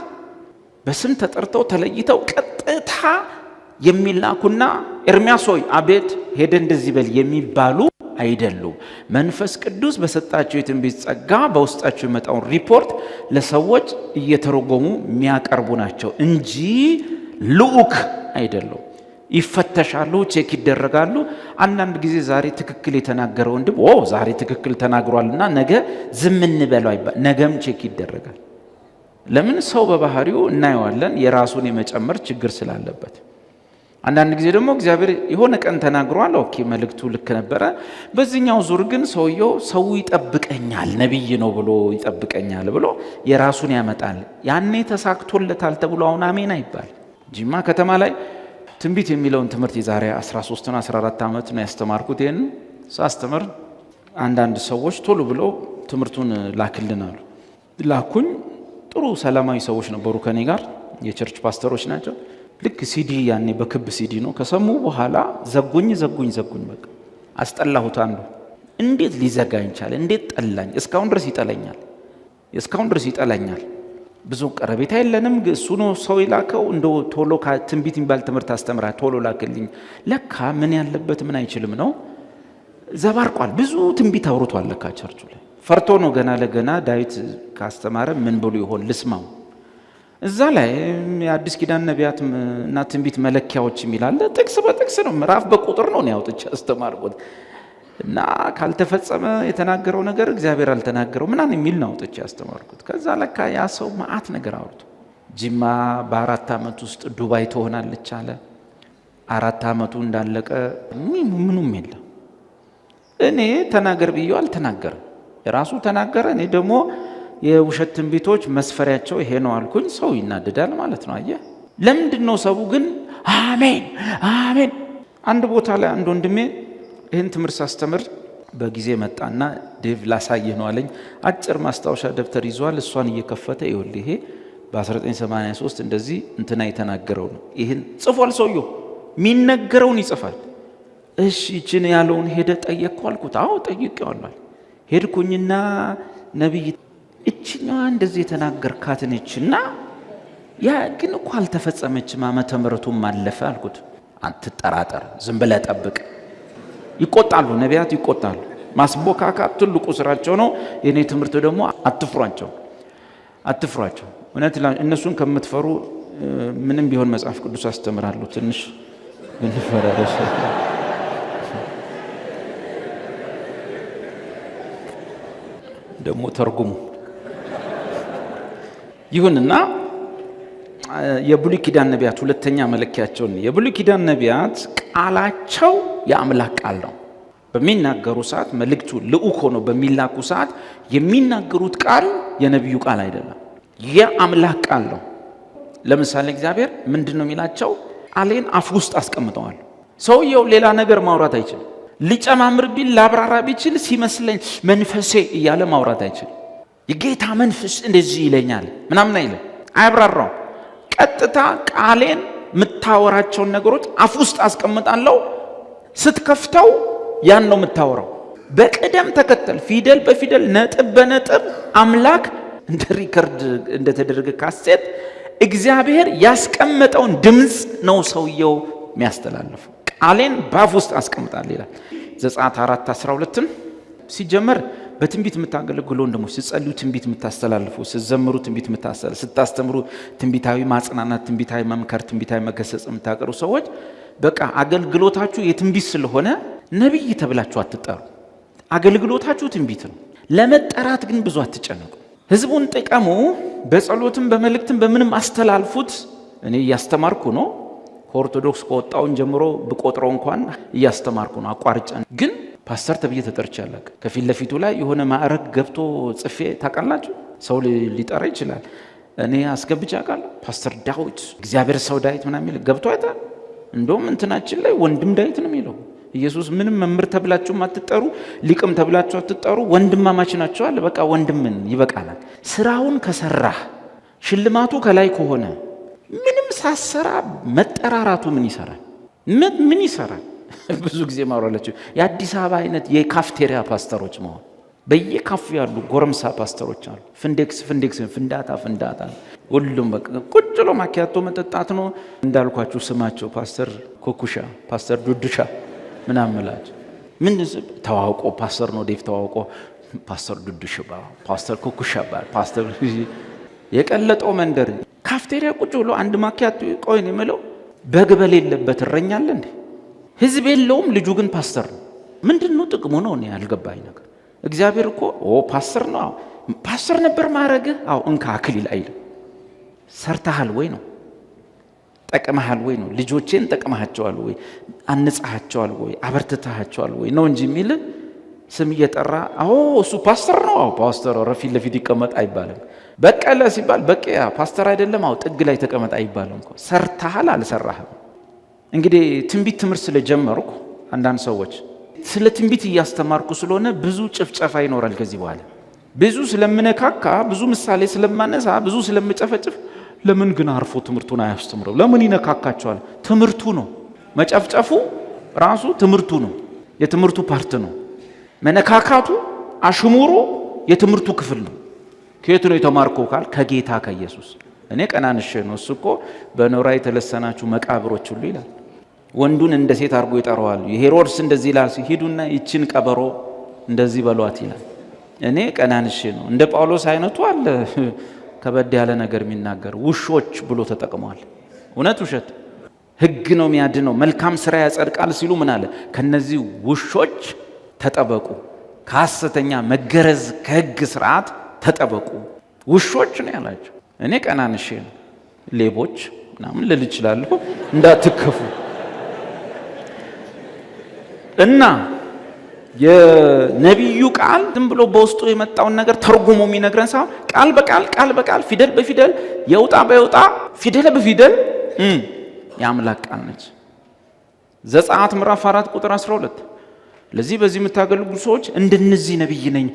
በስም ተጠርተው ተለይተው ቀጥታ የሚላኩና ኤርሚያስ ሆይ አቤት ሄደ እንደዚህ በል የሚባሉ አይደሉም። መንፈስ ቅዱስ በሰጣቸው የትንቢት ጸጋ በውስጣቸው የመጣውን ሪፖርት ለሰዎች እየተረጎሙ የሚያቀርቡ ናቸው እንጂ ልዑክ አይደሉም። ይፈተሻሉ፣ check ይደረጋሉ። አንዳንድ ጊዜ ዛሬ ትክክል የተናገረ ወንድም ኦ ዛሬ ትክክል ተናግሯልና ነገ ዝም እንበለው አይባል፣ ነገም check ይደረጋል። ለምን? ሰው በባህሪው እናየዋለን የራሱን የመጨመር ችግር ስላለበት። አንዳንድ ጊዜ ደግሞ እግዚአብሔር የሆነ ቀን ተናግሯል፣ okay መልእክቱ ልክ ነበረ። በዚህኛው ዙር ግን ሰውየው ሰው ይጠብቀኛል ነቢይ ነው ብሎ ይጠብቀኛል ብሎ የራሱን ያመጣል። ያኔ ተሳክቶለታል ተብሎ አሁን አሜን አይባል። ጂማ ከተማ ላይ ትንቢት የሚለውን ትምህርት የዛሬ 13ና 14 ዓመት ነው ያስተማርኩት። ይህን ሳስተምር አንዳንድ ሰዎች ቶሎ ብለው ትምህርቱን ላክልን አሉ። ላኩኝ። ጥሩ ሰላማዊ ሰዎች ነበሩ ከኔ ጋር፣ የ church ፓስተሮች ናቸው። ልክ ሲዲ ያኔ በክብ ሲዲ ነው። ከሰሙ በኋላ ዘጉኝ ዘጉኝ ዘጉኝ። በቃ አስጠላሁት። አንዱ እንዴት ሊዘጋኝ ቻለ? እንዴት ጠላኝ? እስካሁን ድረስ ይጠላኛል። እስካሁን ድረስ ይጠላኛል። ብዙ ቀረቤታ የለንም። እሱ ነው ሰው የላከው። እንደው ቶሎ ትንቢት የሚባል ትምህርት አስተምራ ቶሎ ላክልኝ። ለካ ምን ያለበት ምን አይችልም ነው። ዘባርቋል። ብዙ ትንቢት አውርቷል ለካ ቸርቹ ላይ። ፈርቶ ነው ገና ለገና ዳዊት ካስተማረ ምን ብሎ ይሆን ልስማው። እዛ ላይ የአዲስ ኪዳን ነቢያት እና ትንቢት መለኪያዎች የሚላለ ጥቅስ በጥቅስ ነው፣ ምዕራፍ በቁጥር ነው ያውጥቼ አስተማርኩት። እና ካልተፈጸመ የተናገረው ነገር እግዚአብሔር አልተናገረው ምናምን የሚል ነው አውጥቼ ያስተማርኩት። ከዛ ለካ ያ ሰው መዓት ነገር አውርቶ ጅማ በ4 ዓመት ውስጥ ዱባይ ትሆናለች አለ። 4 ዓመቱ እንዳለቀ ምኑም የለም። እኔ ተናገር ብዬው አልተናገርም፣ ራሱ ተናገረ። እኔ ደግሞ የውሸት ትንቢቶች መስፈሪያቸው ይሄ ነው አልኩኝ። ሰው ይናደዳል ማለት ነው። አየህ፣ ለምንድን ነው ሰው ግን አሜን አሜን? አንድ ቦታ ላይ አንድ ወንድሜ ይህን ትምህርት ሳስተምር በጊዜ መጣና ዴቭ ላሳየህ ነው አለኝ። አጭር ማስታወሻ ደብተር ይዟል። እሷን እየከፈተ ይኸውልህ ይሄ በ1983 እንደዚህ እንትና የተናገረው ነው። ይህን ጽፏል ሰውየው፣ የሚነገረውን ይጽፋል። እሺ ይችን ያለውን ሄደ ጠየቅኩ አልኩት። አዎ ጠይቄዋለሁ። ሄድኩኝና ነቢይ እችኛዋ እንደዚህ የተናገርካት ነችና ያ ግን እኮ አልተፈጸመችም፣ ዓመተ ምሕረቱም አለፈ አልኩት። አትጠራጠር፣ ዝም ብለህ ጠብቅ። ይቆጣሉ፣ ነቢያት ይቆጣሉ። ማስቦካካት ትልቁ ስራቸው ነው። የኔ ትምህርት ደግሞ አትፍሯቸው፣ አትፍሯቸው። እውነት እነሱን ከምትፈሩ ምንም ቢሆን መጽሐፍ ቅዱስ አስተምራለሁ። ትንሽ ብንፈራረሽ ደግሞ ተርጉሙ ይሁንና የብሉይ ኪዳን ነቢያት ሁለተኛ መለኪያቸውን የብሉይ ኪዳን ነቢያት ቃላቸው የአምላክ ቃል ነው። በሚናገሩ ሰዓት መልእክቱ ልዑክ ሆኖ በሚላኩ ሰዓት የሚናገሩት ቃል የነቢዩ ቃል አይደለም፣ የአምላክ ቃል ነው። ለምሳሌ እግዚአብሔር ምንድን ነው የሚላቸው? ቃሌን አፍ ውስጥ አስቀምጠዋል። ሰውየው ሌላ ነገር ማውራት አይችልም። ሊጨማምር ቢል ላብራራ ቢችል ሲመስለኝ መንፈሴ እያለ ማውራት አይችልም። የጌታ መንፈስ እንደዚህ ይለኛል ምናምን አይልም፣ አያብራራውም። ቀጥታ ቃሌን የምታወራቸውን ነገሮች አፍ ውስጥ አስቀምጣለሁ። ስትከፍተው ያን ነው የምታወራው። በቅደም ተከተል ፊደል በፊደል ነጥብ በነጥብ አምላክ እንደ record እንደተደረገ ካሴት እግዚአብሔር ያስቀመጠውን ድምፅ ነው ሰውየው የሚያስተላልፈው። ቃሌን በአፍ ውስጥ አስቀምጣለሁ ይላል ዘጸአት 4:12። ሲጀመር በትንቢት የምታገለግሉ ወንድሞች ስትጸልዩ ትንቢት የምታስተላልፉ፣ ስትዘምሩ ትንቢት የምታስተላልፉ፣ ስታስተምሩ ትንቢታዊ ማጽናናት፣ ትንቢታዊ መምከር፣ ትንቢታዊ መገሰጽ የምታቀርቡ ሰዎች በቃ አገልግሎታችሁ የትንቢት ስለሆነ ነቢይ ተብላችሁ አትጠሩ። አገልግሎታችሁ ትንቢት ነው። ለመጠራት ግን ብዙ አትጨነቁ። ህዝቡን ጥቀሙ፣ በጸሎትም በመልእክትም በምንም አስተላልፉት። እኔ እያስተማርኩ ነው። ከኦርቶዶክስ ከወጣውን ጀምሮ ብቆጥረው እንኳን እያስተማርኩ ነው። አቋርጬ ግን ፓስተር ተብዬ ተጠርቼ አላውቅም። ከፊት ለፊቱ ላይ የሆነ ማዕረግ ገብቶ ጽፌ ታውቃላችሁ? ሰው ሊጠራ ይችላል። እኔ አስገብቼ አውቃለሁ። ፓስተር ዳዊት፣ እግዚአብሔር ሰው ዳዊት ምናምን የሚል ገብቶ አይታል። እንደውም እንትናችን ላይ ወንድም ዳዊት ነው የሚለው። ኢየሱስ ምንም መምህር ተብላችሁም አትጠሩ፣ ሊቅም ተብላችሁ አትጠሩ፣ ወንድማማች ናቸው አለ። በቃ ወንድምን ይበቃናል። ስራውን ከሰራህ ሽልማቱ ከላይ ከሆነ ምንም ሳሰራ መጠራራቱ ምን ይሰራል? ምን ይሰራል? ብዙ ጊዜ ማውራላችሁ የአዲስ አበባ አይነት የካፍቴሪያ ፓስተሮች መሆን በየካፌ ያሉ ጎረምሳ ፓስተሮች አሉ። ፍንዴክስ ፍንዴክስ፣ ፍንዳታ ፍንዳታ፣ ሁሉም በቃ ቁጭ ብሎ ማኪያቶ መጠጣት ነው። እንዳልኳችሁ ስማቸው ፓስተር ኮኩሻ፣ ፓስተር ዱዱሻ ምናምን እላቸው። ምን ተዋውቆ ፓስተር ነው ዴቭ ተዋውቆ ፓስተር ዱዱሽ ፓስተር ኮኩሻ ፓስተር የቀለጠው መንደር ካፍቴሪያ ቁጭ ብሎ አንድ ማኪያቶ ቆይ ነው የምለው። በግ በሌለበት እረኛ አለ እንዴ? ህዝብ የለውም፣ ልጁ ግን ፓስተር ነው። ምንድን ነው ጥቅሙ ነው? እኔ ያልገባኝ ነገር። እግዚአብሔር እኮ ኦ ፓስተር ነው፣ ፓስተር ነበር ማረግህ፣ አዎ እንካ አክሊል አይልም። ሰርተሃል ወይ ነው፣ ጠቅመሃል ወይ ነው፣ ልጆቼን ጠቅመሃቸዋል ወይ፣ አንጽሃቸዋል ወይ፣ አበርትተሃቸዋል ወይ ነው እንጂ የሚል ስም እየጠራ አዎ እሱ ፓስተር ነው፣ አዎ ፓስተር ኧረ ፊት ለፊት ይቀመጥ አይባልም። በቀለ ሲባል በቃ ፓስተር አይደለም፣ አዎ ጥግ ላይ ተቀመጥ አይባልም እኮ። ሰርተሃል አልሰራህም። እንግዲህ ትንቢት ትምህርት ስለጀመርኩ አንዳንድ ሰዎች ስለ ትንቢት እያስተማርኩ ስለሆነ ብዙ ጭፍጨፋ ይኖራል ከዚህ በኋላ። ብዙ ስለምነካካ፣ ብዙ ምሳሌ ስለማነሳ፣ ብዙ ስለምጨፈጭፍ ለምን ግን አርፎ ትምህርቱን አያስተምረው? ለምን ይነካካቸዋል? ትምህርቱ ነው። መጨፍጨፉ ራሱ ትምህርቱ ነው። የትምህርቱ part ነው። መነካካቱ አሽሙሩ የትምህርቱ ክፍል ነው። ከየት ነው የተማርከው ካል ከጌታ ከኢየሱስ። እኔ ቀናንሼ ነው። እሱ እኮ በኖራ የተለሰናችሁ መቃብሮች ሁሉ ይላል። ወንዱን እንደ ሴት አድርጎ ይጠራዋል። የሄሮድስ እንደዚህ ይላል፣ ሂዱና ይችን ቀበሮ እንደዚህ በሏት ይላል። እኔ ቀናንሼ ነው። እንደ ጳውሎስ አይነቱ አለ ከበድ ያለ ነገር የሚናገር ውሾች ብሎ ተጠቅሟል። እውነት ውሸት? ሕግ ነው የሚያድነው፣ መልካም ስራ ያጸድቃል ሲሉ ምን አለ? ከነዚህ ውሾች ተጠበቁ፣ ከሐሰተኛ መገረዝ ከሕግ ስርዓት ተጠበቁ። ውሾች ነው ያላቸው። እኔ ቀናንሼ ነው። ሌቦች ምናምን ልል እችላለሁ፣ እንዳትከፉ። እና የነቢዩ ቃል ዝም ብሎ በውስጡ የመጣውን ነገር ተርጉሞ የሚነግረን ሳይሆን ቃል በቃል ቃል በቃል ፊደል በፊደል የውጣ በየውጣ ፊደል በፊደል የአምላክ ቃል ነች። ዘጸአት ምዕራፍ 4 ቁጥር 12። ለዚህ በዚህ የምታገለግሉ ሰዎች እንደነዚህ ነቢይ ነኝ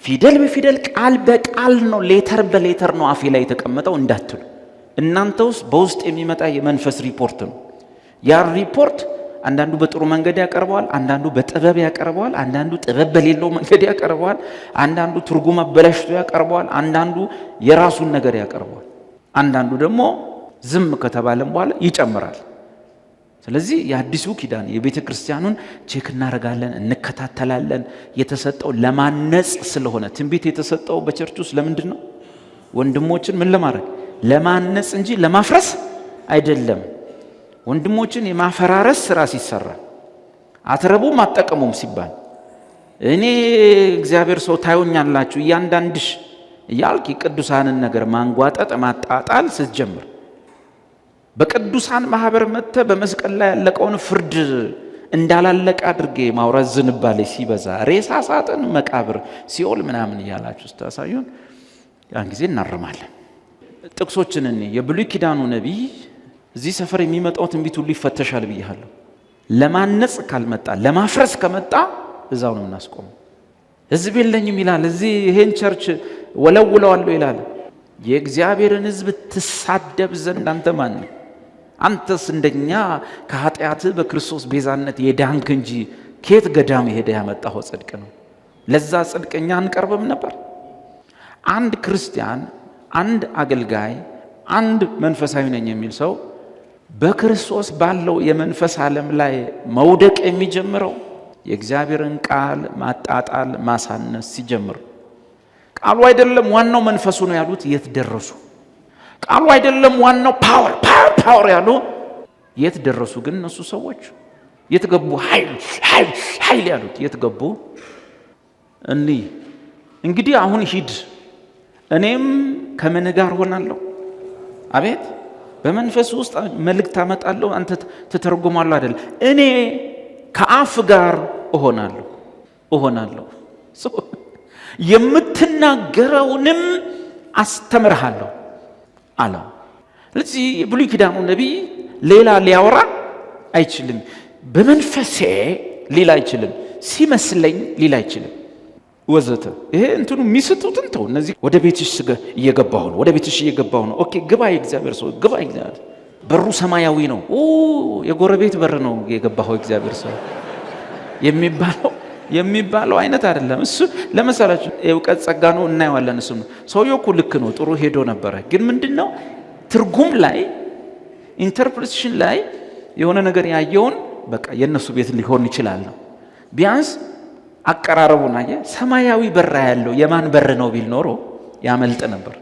ፊደል በፊደል ቃል በቃል ነው letter በ letter ነው አፌ ላይ የተቀመጠው እንዳትሉ። እናንተ ውስጥ በውስጥ የሚመጣ የመንፈስ ሪፖርት ነው። ያ ሪፖርት አንዳንዱ በጥሩ መንገድ ያቀርበዋል፣ አንዳንዱ በጥበብ ያቀርበዋል፣ አንዳንዱ ጥበብ በሌለው መንገድ ያቀርበዋል፣ አንዳንዱ ትርጉም አበላሽቶ ያቀርበዋል፣ አንዳንዱ የራሱን ነገር ያቀርበዋል፣ አንዳንዱ ደግሞ ዝም ከተባለም በኋላ ይጨምራል። ስለዚህ የአዲሱ ኪዳን የቤተ ክርስቲያኑን check እናደርጋለን፣ እንከታተላለን። የተሰጠው ለማነጽ ስለሆነ ትንቢት የተሰጠው በ church ውስጥ ለምንድን ነው? ወንድሞችን ምን ለማድረግ? ለማነጽ እንጂ ለማፍረስ አይደለም። ወንድሞችን የማፈራረስ ስራ ሲሰራ አትረቡም አትጠቅሙም ሲባል እኔ እግዚአብሔር ሰው ታዩኛላችሁ እያንዳንድሽ እያልክ የቅዱሳንን ነገር ማንጓጠጥ ማጣጣል ስትጀምር በቅዱሳን ማህበር መጥተህ በመስቀል ላይ ያለቀውን ፍርድ እንዳላለቀ አድርጌ ማውራት ዝንባሌ ሲበዛ ሬሳ ሳጥን መቃብር ሲኦል ምናምን እያላችሁ ስታሳዩን ያን ጊዜ እናርማለን። ጥቅሶችን እኔ የብሉይ ኪዳኑ ነቢይ እዚህ ሰፈር የሚመጣው ትንቢት ሁሉ ይፈተሻል ብያለሁ። ለማነጽ ካልመጣ ለማፍረስ ከመጣ እዛው ነው እናስቆመው። ህዝብ የለኝም ይላል። እዚህ ይሄን church ወለውለዋለሁ ይላል። የእግዚአብሔርን ህዝብ ትሳደብ ዘንድ አንተ ማን ነህ? አንተስ እንደኛ ከኃጢአት በክርስቶስ ቤዛነት የዳንክ እንጂ ከየት ገዳም ሄደ ያመጣኸው ጽድቅ ነው? ለዛ ጽድቅ እኛ አንቀርብም ነበር? አንድ ክርስቲያን፣ አንድ አገልጋይ፣ አንድ መንፈሳዊ ነኝ የሚል ሰው በክርስቶስ ባለው የመንፈስ ዓለም ላይ መውደቅ የሚጀምረው የእግዚአብሔርን ቃል ማጣጣል ማሳነስ ሲጀምር። ቃሉ አይደለም ዋናው መንፈሱ ነው ያሉት የት ደረሱ? ቃሉ አይደለም ዋናው power power power ያሉ የት ደረሱ? ግን እነሱ ሰዎች የት ገቡ? ኃይል ኃይል ኃይል ያሉት የት ገቡ? እኒ እንግዲህ አሁን ሂድ እኔም ከምን ጋር ሆናለሁ? አቤት በመንፈስ ውስጥ መልእክት አመጣለሁ፣ አንተ ትተረጉማለህ አይደል? እኔ ከአፍ ጋር እሆናለሁ እሆናለሁ የምትናገረውንም አስተምርሃለሁ አለው። ስለዚህ የብሉይ ኪዳኑ ነቢይ ሌላ ሊያወራ አይችልም። በመንፈሴ ሊል አይችልም። ሲመስለኝ ሊል አይችልም ወዘተ። ይሄ እንትኑ የሚስቱትን ተው። እነዚህ ወደ ቤትሽ እየገባሁ ነው፣ ወደ ቤትሽ እየገባሁ ነው። okay ግባ፣ የእግዚአብሔር ሰው ግባ። እግዚአብሔር በሩ ሰማያዊ ነው። ኦ የጎረቤት በር ነው የገባኸው እግዚአብሔር ሰው የሚባለው የሚባለው አይነት አይደለም። እሱ ለመሰላችሁ የእውቀት ጸጋ ነው፣ እናየዋለን። እሱ ሰውየው እኮ ልክ ነው፣ ጥሩ ሄዶ ነበረ። ግን ምንድን ነው ትርጉም ላይ interpretation ላይ የሆነ ነገር ያየውን በቃ የእነሱ ቤት ሊሆን ይችላል ነው። ቢያንስ አቀራረቡን አየ። ሰማያዊ በር ያለው የማን በር ነው ቢል ኖሮ ያመልጥ ነበር።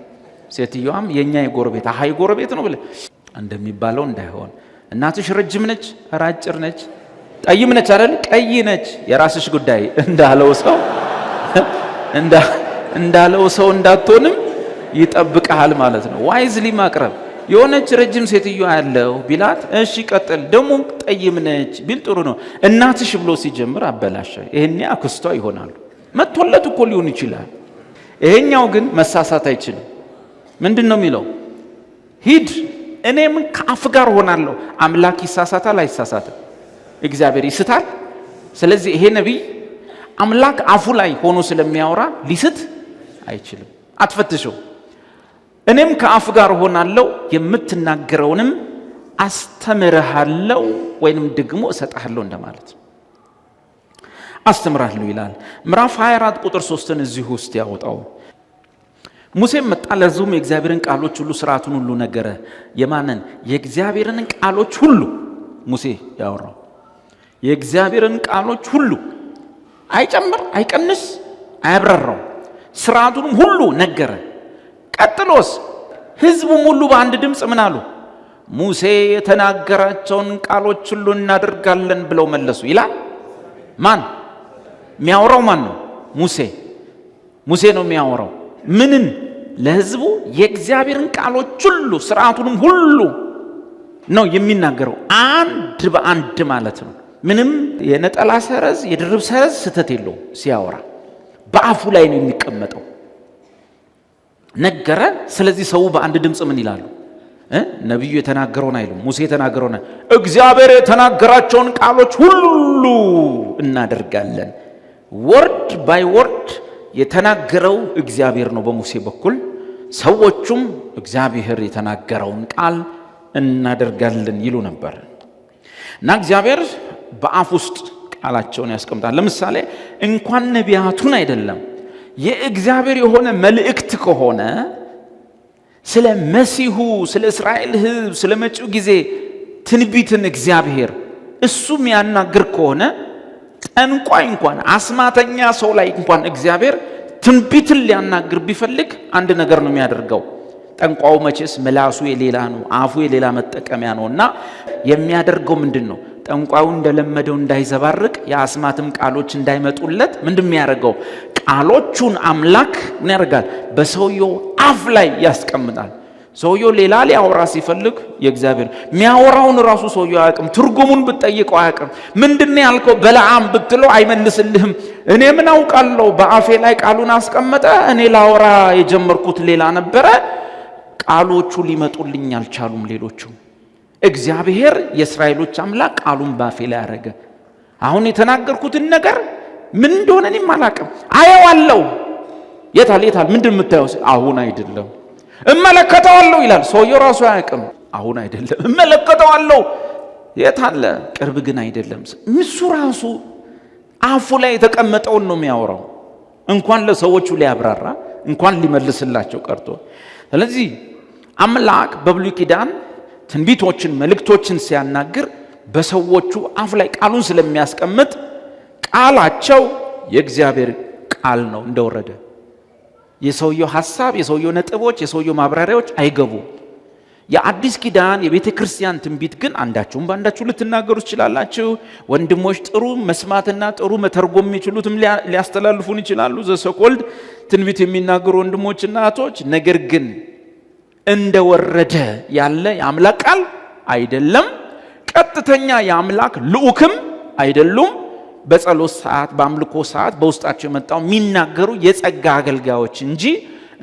ሴትዮዋም የእኛ የጎረቤት አሀ የጎረቤት ነው ብለ እንደሚባለው እንዳይሆን፣ እናትሽ ረጅም ነች፣ ኧረ አጭር ነች፣ ጠይም ነች አይደል ቀይ ነች፣ የራስሽ ጉዳይ እንዳለው ሰው እንዳለው ሰው እንዳትሆንም ይጠብቅሃል ማለት ነው። Wisely ማቅረብ። የሆነች ረጅም ሴትዮ ያለው ቢላት እሺ ቀጥል፣ ደግሞ ጠይም ነች ቢል ጥሩ ነው። እናትሽ ብሎ ሲጀምር አበላሸ። ይሄኔ አክስቷ ይሆናሉ። መጥቶለት እኮ ሊሆን ይችላል። ይሄኛው ግን መሳሳት አይችልም። ምንድን ነው የሚለው? ሂድ እኔም ከአፍ ጋር ሆናለሁ። አምላክ ይሳሳታል አይሳሳትም? እግዚአብሔር ይስታል። ስለዚህ ይሄ ነቢይ አምላክ አፉ ላይ ሆኖ ስለሚያወራ ሊስት አይችልም። አትፈትሸው። እኔም ከአፍ ጋር ሆናለሁ የምትናገረውንም አስተምርሃለሁ ወይንም ደግሞ እሰጥሃለሁ እንደማለት አስተምራለሁ ይላል። ምዕራፍ 24 ቁጥር 3ን እዚሁ ውስጥ ያወጣው። ሙሴም መጣ ለሕዝቡም የእግዚአብሔርን ቃሎች ሁሉ ስርዓቱን ሁሉ ነገረ። የማንን? የእግዚአብሔርን ቃሎች ሁሉ ሙሴ ያወራው የእግዚአብሔርን ቃሎች ሁሉ አይጨምር፣ አይቀንስ፣ አያብራራው። ስርዓቱንም ሁሉ ነገረ። ቀጥሎስ ሕዝቡም ሁሉ በአንድ ድምፅ ምን አሉ? ሙሴ የተናገራቸውን ቃሎች ሁሉ እናደርጋለን ብለው መለሱ ይላል። ማን የሚያወራው? ማን ነው? ሙሴ። ሙሴ ነው የሚያወራው። ምንን? ለሕዝቡ የእግዚአብሔርን ቃሎች ሁሉ ስርዓቱንም ሁሉ ነው የሚናገረው። አንድ በአንድ ማለት ነው። ምንም የነጠላ ሰረዝ የድርብ ሰረዝ ስህተት የለውም። ሲያወራ በአፉ ላይ ነው የሚቀመጠው። ነገረ። ስለዚህ ሰው በአንድ ድምፅ ምን ይላሉ? ነቢዩ የተናገረውን አይሉም፣ ሙሴ የተናገረውን፣ እግዚአብሔር የተናገራቸውን ቃሎች ሁሉ እናደርጋለን። Word by word የተናገረው እግዚአብሔር ነው በሙሴ በኩል። ሰዎቹም እግዚአብሔር የተናገረውን ቃል እናደርጋለን ይሉ ነበር። እና እግዚአብሔር በአፍ ውስጥ ቃላቸውን ያስቀምጣል። ለምሳሌ እንኳን ነቢያቱን አይደለም የእግዚአብሔር የሆነ መልእክት ከሆነ ስለ መሲሁ፣ ስለ እስራኤል ሕዝብ፣ ስለ መጪው ጊዜ ትንቢትን እግዚአብሔር እሱ የሚያናግር ከሆነ ጠንቋይ እንኳን አስማተኛ ሰው ላይ እንኳን እግዚአብሔር ትንቢትን ሊያናግር ቢፈልግ አንድ ነገር ነው የሚያደርገው። ጠንቋው መቼስ ምላሱ የሌላ ነው፣ አፉ የሌላ መጠቀሚያ ነው። እና የሚያደርገው ምንድን ነው? ጠንቋዩ እንደለመደው እንዳይዘባርቅ የአስማትም ቃሎች እንዳይመጡለት ምንድን የሚያደርገው? ቃሎቹን አምላክ ምን ያደርጋል? በሰውየው አፍ ላይ ያስቀምጣል። ሰውየው ሌላ ሊያወራ ሲፈልግ የእግዚአብሔር የሚያወራውን ራሱ ሰውየው አያውቅም። ትርጉሙን ብትጠይቀው አያውቅም። ምንድን ያልከው በለዓም ብትለው አይመልስልህም። እኔ ምን አውቃለሁ? በአፌ ላይ ቃሉን አስቀመጠ። እኔ ላወራ የጀመርኩት ሌላ ነበረ። ቃሎቹ ሊመጡልኝ አልቻሉም። ሌሎቹ እግዚአብሔር የእስራኤሎች አምላክ ቃሉን ባፌ ላይ አደረገ። አሁን የተናገርኩትን ነገር ምን እንደሆነ እኔም አላውቅም። አየዋለሁ። የታል የታል? ምንድን የምታየው? አሁን አይደለም እመለከተዋለሁ ይላል። ሰውየው ራሱ አያውቅም። አሁን አይደለም እመለከተዋለሁ። የታለ? ቅርብ ግን አይደለም። እሱ ራሱ አፉ ላይ የተቀመጠውን ነው የሚያወራው። እንኳን ለሰዎቹ ሊያብራራ እንኳን ሊመልስላቸው ቀርቶ። ስለዚህ አምላክ በብሉይ ኪዳን ትንቢቶችን መልእክቶችን ሲያናግር በሰዎቹ አፍ ላይ ቃሉን ስለሚያስቀምጥ ቃላቸው የእግዚአብሔር ቃል ነው እንደወረደ። የሰውየው ሐሳብ፣ የሰውየው ነጥቦች፣ የሰውየው ማብራሪያዎች አይገቡም። የአዲስ ኪዳን የቤተ ክርስቲያን ትንቢት ግን አንዳችሁም በአንዳችሁ ልትናገሩ ትችላላችሁ። ወንድሞች ጥሩ መስማትና ጥሩ መተርጎም የሚችሉትም ሊያስተላልፉን ይችላሉ። The so-called ትንቢት የሚናገሩ ወንድሞችና እህቶች፣ ነገር ግን እንደወረደ ያለ የአምላክ ቃል አይደለም። ቀጥተኛ የአምላክ ልዑክም አይደሉም። በጸሎት ሰዓት፣ በአምልኮ ሰዓት በውስጣቸው የመጣው የሚናገሩ የጸጋ አገልጋዮች እንጂ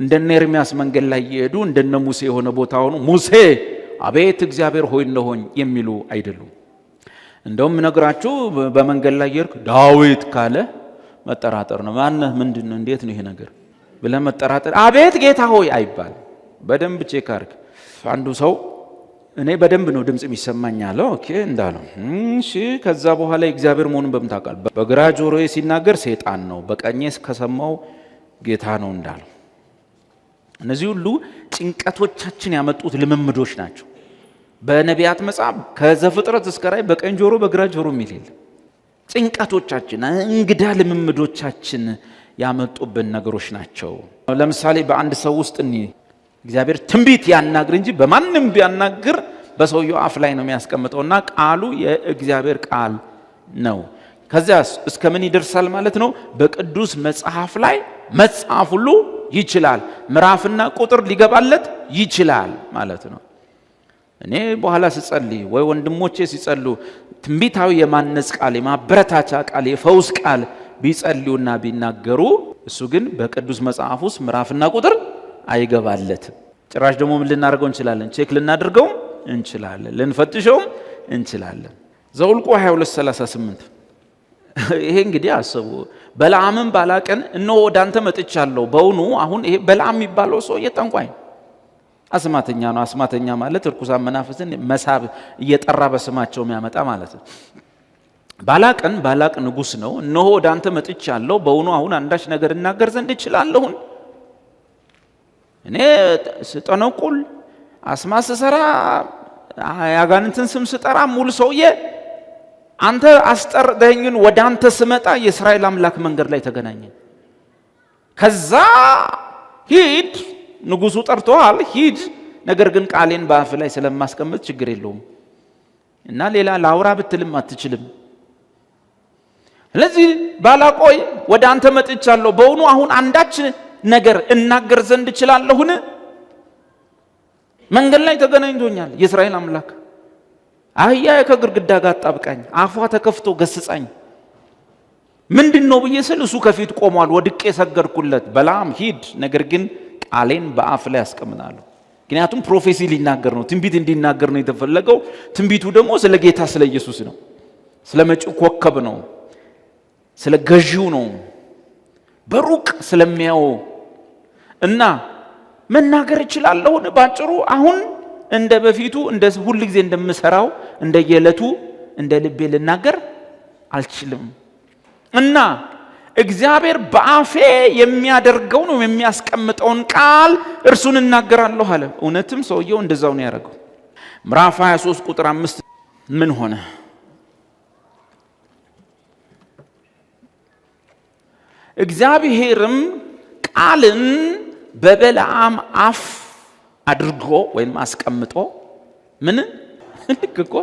እንደነ ኤርሚያስ መንገድ ላይ እየሄዱ እንደነ ሙሴ የሆነ ቦታ ሆኑ ሙሴ አቤት እግዚአብሔር ሆይ እነሆኝ የሚሉ አይደሉም። እንደውም ነግራችሁ በመንገድ ላይ እየሄድክ ዳዊት ካለ መጠራጠር ነው። ማነህ? ምንድን ነው? እንዴት ነው ይሄ ነገር ብለህ መጠራጠር። አቤት ጌታ ሆይ አይባልም። በደንብ check አድርግ። አንዱ ሰው እኔ በደንብ ነው ድምፅ የሚሰማኝ አለው። Okay እንዳለው እሺ። ከዛ በኋላ እግዚአብሔር መሆኑን በምን ታውቃለህ? በግራ ጆሮዬ ሲናገር ሰይጣን ነው፣ በቀኜ ከሰማው ጌታ ነው እንዳለው። እነዚህ ሁሉ ጭንቀቶቻችን ያመጡት ልምምዶች ናቸው። በነቢያት መጽሐፍ ከዘፍጥረት እስከ ራእይ በቀኝ ጆሮ በግራ ጆሮ የሚል የለም። ጭንቀቶቻችን፣ እንግዳ ልምምዶቻችን ያመጡብን ነገሮች ናቸው። ለምሳሌ በአንድ ሰው ውስጥ እኒ እግዚአብሔር ትንቢት ያናግር እንጂ በማንም ቢያናግር በሰውየው አፍ ላይ ነው የሚያስቀምጠውና ቃሉ የእግዚአብሔር ቃል ነው። ከዚያስ እስከ ምን ይደርሳል ማለት ነው? በቅዱስ መጽሐፍ ላይ መጽሐፍ ሁሉ ይችላል፣ ምዕራፍና ቁጥር ሊገባለት ይችላል ማለት ነው። እኔ በኋላ ስጸልይ ወይ ወንድሞቼ ሲጸሉ ትንቢታዊ የማነጽ ቃል፣ የማበረታቻ ቃል፣ የፈውስ ቃል ቢጸልዩና ቢናገሩ እሱ ግን በቅዱስ መጽሐፍ ውስጥ ምዕራፍና ቁጥር አይገባለትም። ጭራሽ ደግሞ ምን ልናደርገው እንችላለን? Check ልናደርገውም እንችላለን፣ ልንፈትሸውም እንችላለን። ዘኁልቁ 22:38 ይሄ እንግዲህ አስቡ። በለዓምም ባላቅን እነሆ ወደ አንተ መጥቻለሁ። በውኑ አሁን ይሄ በለዓም የሚባለው ሰውዬ ጠንቋይ አስማተኛ ነው። አስማተኛ ማለት እርኩሳን መናፍስትን መሳብ እየጠራ በስማቸው የሚያመጣ ማለት ነው። ባላቅን ባላቅ ንጉሥ ነው። እነሆ ወደ አንተ መጥቻለሁ። በውኑ አሁን አንዳች ነገር እናገር ዘንድ እችላለሁን? እኔ ስጠነቁል አስማት ስሰራ የአጋንንትን ስም ስጠራ ሙሉ ሰውዬ አንተ አስጠርተኸኝን ወደ አንተ ስመጣ የእስራኤል አምላክ መንገድ ላይ ተገናኘን። ከዛ ሂድ፣ ንጉሱ ጠርቶሃል፣ ሂድ። ነገር ግን ቃሌን በአፍ ላይ ስለማስቀምጥ ችግር የለውም እና ሌላ ላውራ ብትልም አትችልም። ስለዚህ ባላቆይ ወደ አንተ መጥቻለሁ። በውኑ አሁን አንዳች ነገር እናገር ዘንድ እችላለሁን? መንገድ ላይ ተገናኝቶኛል የእስራኤል አምላክ። አህያ ከግድግዳ ጋር አጣብቃኝ፣ አፏ ተከፍቶ ገስጻኝ። ምንድን ነው ብዬ ስል እሱ ከፊት ቆሟል። ወድቄ ሰገድኩለት። በለዓም ሂድ፣ ነገር ግን ቃሌን በአፍ ላይ አስቀምጣለሁ። ምክንያቱም prophecy ሊናገር ነው፣ ትንቢት እንዲናገር ነው የተፈለገው። ትንቢቱ ደግሞ ስለ ጌታ ስለ ኢየሱስ ነው፣ ስለ መጪው ኮከብ ነው፣ ስለ ገዢው ነው፣ በሩቅ ስለሚያው እና መናገር እችላለሁን? ባጭሩ አሁን እንደ በፊቱ እንደ ሁል ጊዜ እንደምሰራው እንደ የዕለቱ እንደ ልቤ ልናገር አልችልም እና እግዚአብሔር በአፌ የሚያደርገውን ወይም የሚያስቀምጠውን ቃል እርሱን እናገራለሁ አለ። እውነትም ሰውየው እንደዛው ነው ያደረገው። ምዕራፍ 23 ቁጥር 5 ምን ሆነ? እግዚአብሔርም ቃልን በበለዓም አፍ አድርጎ ወይም አስቀምጦ ምን ልክ እኮ